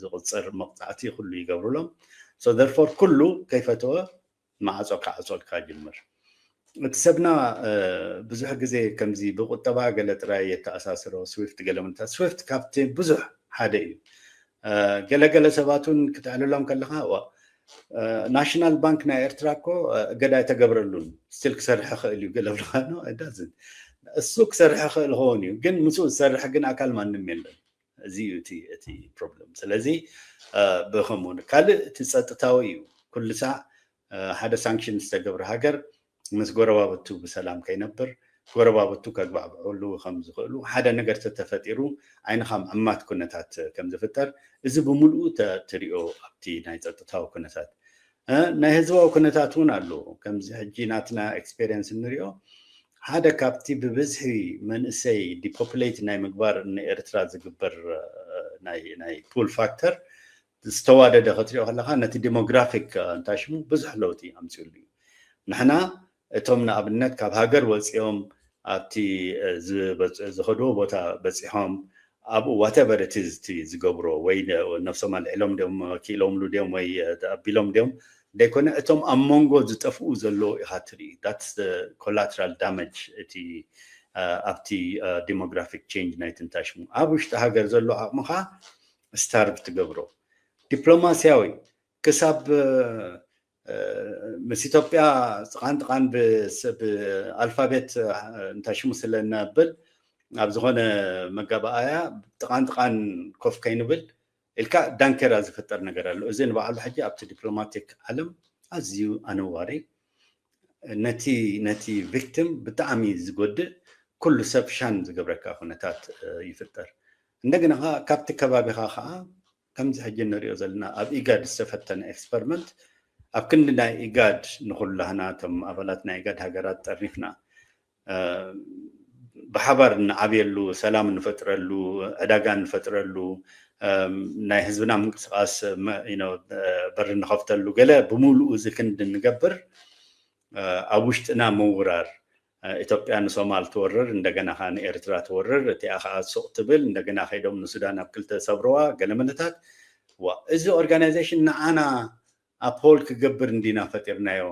ዝቕፅር መቕፃዕቲ ኩሉ ይገብሩሎም። ሶ ደርፎር ኩሉ ከይፈተወ ማዕፆ ክዓፆልካ ጅምር። እቲ ሰብና ብዙሕ ግዜ ከምዚ ብቁጠባ ገለ ጥራይ የተኣሳስሮ፣ ስዊፍት ገለ ምንታ ስዊፍት ካብቲ ብዙሕ ሓደ እዩ። ገለገለ ሰባት እውን ክትዕልሎም ከለካ ናሽናል ባንክ ናይ ኤርትራ እኮ እገዳ ኣይተገብረሉን፣ ስቲል ክሰርሕ ይኽእል እዩ ገለ ብልካ ነው ኣይዳዝን። እሱ ክሰርሕ ይኽእል ኸውን እዩ፣ ግን ምስኡ ዝሰርሕ ግን ኣካል ማንም የለን። እዚ እዩ እቲ ፕሮብለም። ስለዚ ብከምኡ ካልእ እቲ ፀጥታዊ እዩ። ኩሉ ሳዕ ሓደ ሳንክሽን ዝተገብረ ሃገር ምስ ጎረባብቱ ብሰላም ከይነብር፣ ጎረባብቱ ከግባዕብዕሉ ከም ዝኽእሉ፣ ሓደ ነገር ተተፈጢሩ ዓይንኻ ምዕማት ኩነታት ከም ዝፍጠር፣ እዚ ብምልኡ ትሪኦ ኣብቲ ናይ ፀጥታዊ ኩነታት። ናይ ህዝባዊ ኩነታት እውን ኣሎ። ከምዚ ሕጂ ናትና ኤክስፔሪንስ እንሪኦ ሓደ ካብቲ ብብዝሒ መንእሰይ ዲፖፕሌት ናይ ምግባር ንኤርትራ ዝግበር ናይ ፑል ፋክተር ዝተዋደደ ክትሪኦ ከለካ ነቲ ዲሞግራፊክ እንታይ ሽሙ ብዙሕ ለውጢ ኣምፅኡሉ እዩ። ንሕና እቶም ንኣብነት ካብ ሃገር ወፂኦም ኣብቲ ዝኸድዎ ቦታ በፂሖም ኣብኡ ዋተቨር እቲ ዝገብሮ ወይ ነብሶም ኣልዒሎም ድዮም ክኢሎምሉ ድዮም ወይ ኣቢሎም ድዮም ደይኮነ እቶም ኣብ መንጎ ዝጠፍኡ ዘለዉ ኢኻ ትርኢ። ኮላትራል ዳመጅ እቲ ኣብቲ ዲሞግራፊክ ቼንጅ ናይ ትንታሽሙ ኣብ ውሽጢ ሃገር ዘሎ ዓቕምኻ ስታርቭ ትገብሮ። ዲፕሎማስያዊ ክሳብ ምስ ኢትዮጵያ ጥቓን ጥቓን ብኣልፋቤት እንታይ ሽሙ ስለ እነብል ኣብ ዝኾነ መጋባኣያ ጥቓን ጥቓን ኮፍ ከይንብል ኢልካ ዳንኬራ ዝፍጠር ነገር ኣሎ። እዚ ንባዕሉ ሕጂ ኣብቲ ዲፕሎማቲክ ዓለም ኣዝዩ ኣነዋሪ፣ ነቲ ነቲ ቪክቲም ብጣዕሚ ዝጎድእ፣ ኩሉ ሰብ ሻን ዝገብረካ ኩነታት ይፍጠር። እንደገና ካብቲ ከባቢኻ ከዓ ከምዚ ሕጂ እንሪኦ ዘለና ኣብ ኢጋድ ዝተፈተነ ኤክስፐሪመንት ኣብ ክንዲ ናይ ኢጋድ ንኩላህና እቶም ኣባላት ናይ ኢጋድ ሃገራት ጠርኒፍና ብሓባር እንዓብየሉ፣ ሰላም እንፈጥረሉ፣ ዕዳጋ እንፈጥረሉ፣ ናይ ህዝብና ምንቅስቃስ በሪ እንኸፍተሉ ገለ ብምሉኡ እዚ ክንዲ እንገብር ኣብ ውሽጥና ምውራር ኢትዮጵያ ንሶማል ትወርር፣ እንደገና ከዓ ንኤርትራ ትወርር፣ እቲኣ ከዓ ሱቕ ትብል፣ እንደገና ከይዶም ንሱዳን ኣብ ክልተ ሰብርዋ፣ ገለ መለታት። ዋ፣ እዚ ኦርጋናይዜሽን ንዓና ኣፕሆልድ ክገብር እንዲና ፈጢርናዮ።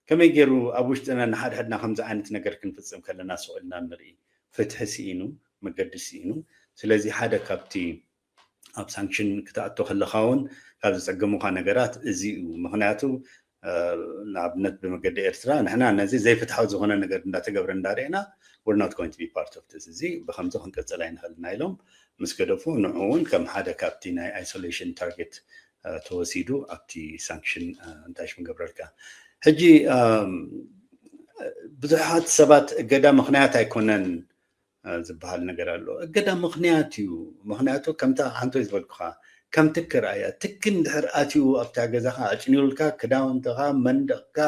ከመይ ገይሩ ኣብ ውሽጥና ንሓድሕድና ከምዚ ዓይነት ነገር ክንፍጽም ከለና ስቕ ኢልና ንርኢ? ፍትሒ ስኢኑ፣ መገዲ ስኢኑ። ስለዚ ሓደ ካብቲ ኣብ ሳንክሽን ክትኣቱ ከለኻ እውን ካብ ዝጸገሙኻ ነገራት እዚ እዩ። ምኽንያቱ ንኣብነት ብመገዲ ኤርትራ ንሕና ነዚ ዘይፍትሓዊ ዝኾነ ነገር እንዳተገብረ እንዳርኤና we're not going to be part of this፣ እዚ ብከምዚ ክንቅጽል ኣይንኽእልና ኢሎም ምስ ገደፉ፣ ንዑ እውን ከም ሓደ ካብቲ ናይ ኣይሶሌሽን ታርጌት ተወሲዱ ኣብቲ ሳንክሽን እንታይ ሽም ገብረልካ። ሕጂ ብዙሓት ሰባት እገዳ ምኽንያት ኣይኮነን ዝበሃል ነገር ኣሎ። እገዳ ምኽንያት እዩ። ምኽንያቱ ከምታ ሓንቶይ ዝበልኩኻ ከም ትኪ ርኣያ። ትኪ እንድሕር ኣትዩ ኣብታ ገዛኻ ኣጭንዩልካ፣ ክዳውንትኻ፣ መንደቕካ፣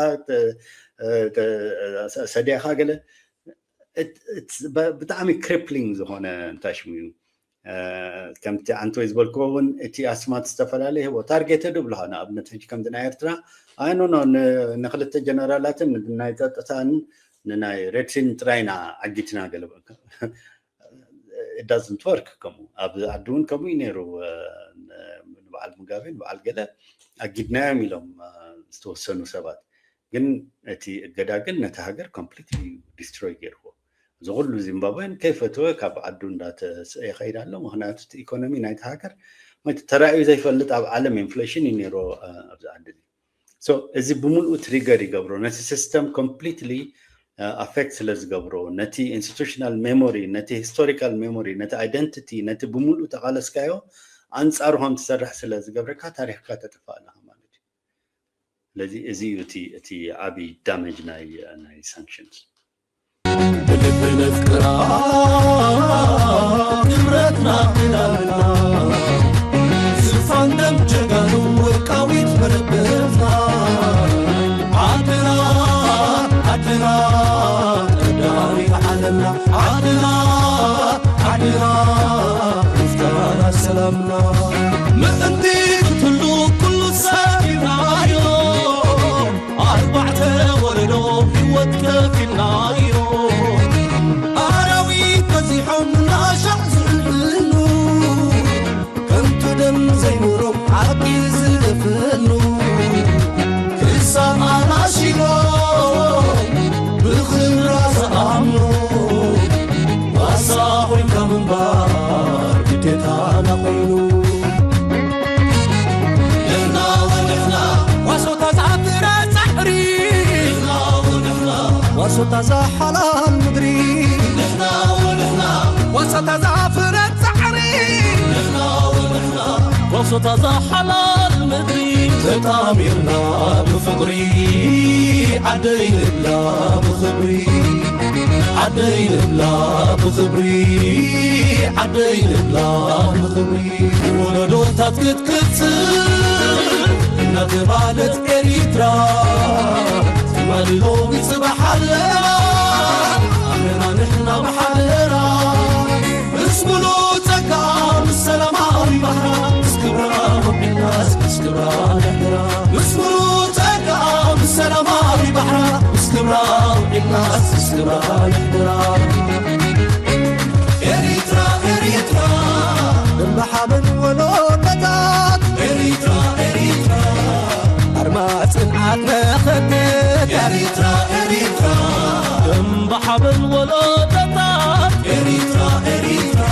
ሰድያኻ ገለ ብጣዕሚ ክሪፕሊንግ ዝኾነ እንታይ ሽሙ እዩ። ከምቲ ኣንቶይ ዝበልክዎ እውን እቲ ኣስማት ዝተፈላለየ ህቦ ታርጌትድ ብልኻ። ንኣብነት ሕጂ ከምዚ ናይ ኤርትራ ኣይኖኖ ንክልተ ጀነራላትን ናይ ፀጥታን ንናይ ሬድሲን ጥራይና ዓጊትና ገለ it doesn't work። ከምኡ ኣብ ዓዲ እውን ከምኡ እዩ ነይሩ። ንበዓል ሙጋቤ ንበዓል ገለ ኣጊድናዮም ኢሎም ዝተወሰኑ ሰባት። ግን እቲ እገዳ ግን ነቲ ሃገር ኮምፕሊትሊ ዲስትሮይ ገይርዎ። እዚ ኩሉ ዚምባብዌን ከይፈተወ ካብ ዓዱ እንዳተስአ ይኸይድ ኣሎ። ምክንያቱ እቲ ኢኮኖሚ ናይቲ ሃገር ተራእዩ ዘይፈልጥ ኣብ ዓለም ኢንፍሌሽን እዩ ነይሩ ኣብዚ ዓዲ እዚ። እዚ ብምልኡ ትሪገር ይገብሮ፣ ነቲ ሲስተም ኮምፕሊትሊ ኣፌክት ስለ ዝገብሮ፣ ነቲ ኢንስቲቱሽናል ሜሞሪ፣ ነቲ ሂስቶሪካል ሜሞሪ፣ ነቲ ኣይደንቲቲ፣ ነቲ ብምልኡ ተቓለስካዮ ኣንጻሩ ከም ትሰርሕ ስለ ዝገብረካ ታሪኽካ ተጥፋእ ኣለኻ ማለት እዩ። ስለዚ እዚ እዩ እቲ እቲ ዓቢ ዳሜጅ ናይ ናይ ሳንክሽንስ። ብልቢ ነፍቅራ ክብረትና ክዳንና ዝፋን ደም ጀጋኑ ወርቃዊት መረበትና ዓድና ዓድና ቀዳሚት ዓለምና ዓድና ዓድና ምፍታና ሰላምና ምእንቲ ክትህሉ ኩሉ ሰብ ይርኣዮ ኣርባዕተ ወለዶ ህይወት ከፊልናዮ ኣራዊት በዚሖም እናሻዕ ዝዕልሉ ከንቱ ደም ዘይኖሮም ሓቂ ዝደፈኑ ክሳብ ኣናሺሎም ብኽብራ ዝኣምኑ ዋሳ ኮይንካ ምንባር ግዴታና ኮይኑ ንሕና ወንሕና ዋሶታ ዝኣትረ ጻዕሪ ንሕና ወንሕና ዋሶታ ዝሓላል ምድሪ ንሕና ወንሕና ዋሶታ ዝኣፍረ ጻዕሪ ንሕና ወንሕና ዋሶታ ዝሓላል ምድሪ ተጣሚርና ብፍቕሪ ዓደይ ንብላ ብኽብሪ ዓደይ ንብላ ብኽብሪ ዓደይ ንብላ ብኽብሪ ወለዶታት ክትቅጽል እናተባለት ኤሪትራ ትማሊ ሎሚ ጽባሕ ኣለና ኣለና ንሕና ብሓደራ ምስ ሙሉእ ጸጋ ምስ ሰላማዊ ባሕራ ምስ ክብራ ውዒልናስ ምስ ክብራ ንሕድራ ምስ ሙሉእ ጸጋ ምስ ሰላማዊ ባሕራ ምስ ክብራ ውዒልናስ ምስ ክብራ ንሕድራ ኤሪትራ ኤሪትራ እምባ ሓበን ወለዶታት ኤሪትራ ኤሪትራ ኣርማ ጽንዓት መኸተት ኤሪትራ ኤሪትራ እምባ ሓበን ወለዶታት ኤሪትራ ኤሪትራ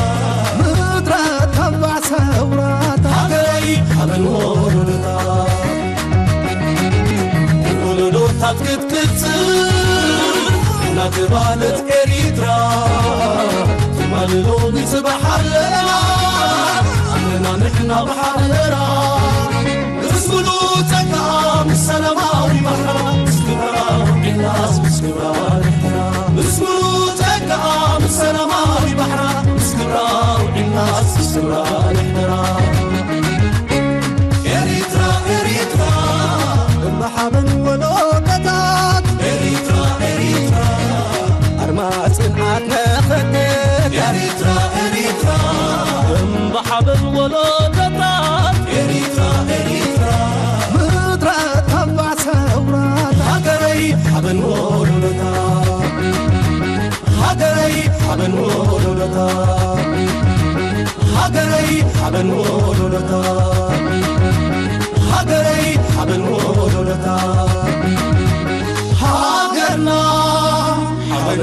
ምድረ ተባዕ ሰውራታት ሃገረይ ሓበን ወለዶታት ወለዶታት ክትቅጽል እናተባለት ኤሪትራ ትማሊ ሎሚ ጽባሕ ኣለና ኣለና ንሕና ብሓደራ ምስ ሙሉእ ጸጋ ምስ ሰላማዊ ባሕራ ምስ ክብራ ውዒልናስ ምስ ክብራ ንሕድራ ምስ ሙሉእ ጸጋ ምስ ሰላማዊ ባሕራ ምስ ክብራ ውዒልናስ ምስ ክብራ ንሕድራ ኤሪትራ ኤሪትራ እምባ ሓበን ወለዶታት ኤሪትራ ኤሪትራ ኣርማ ጽንዓት መኸተት ኤሪትራ ኤሪትራ እምባ ሓበን ወለዶታት ኤሪትራ ኤሪትራ ምድረ ሓበን ወሎዶታ ሃገረይ ሓበን ወሎዶታ ሃገረይ ሓበን ወሎዶታ ሃገርና ሓበን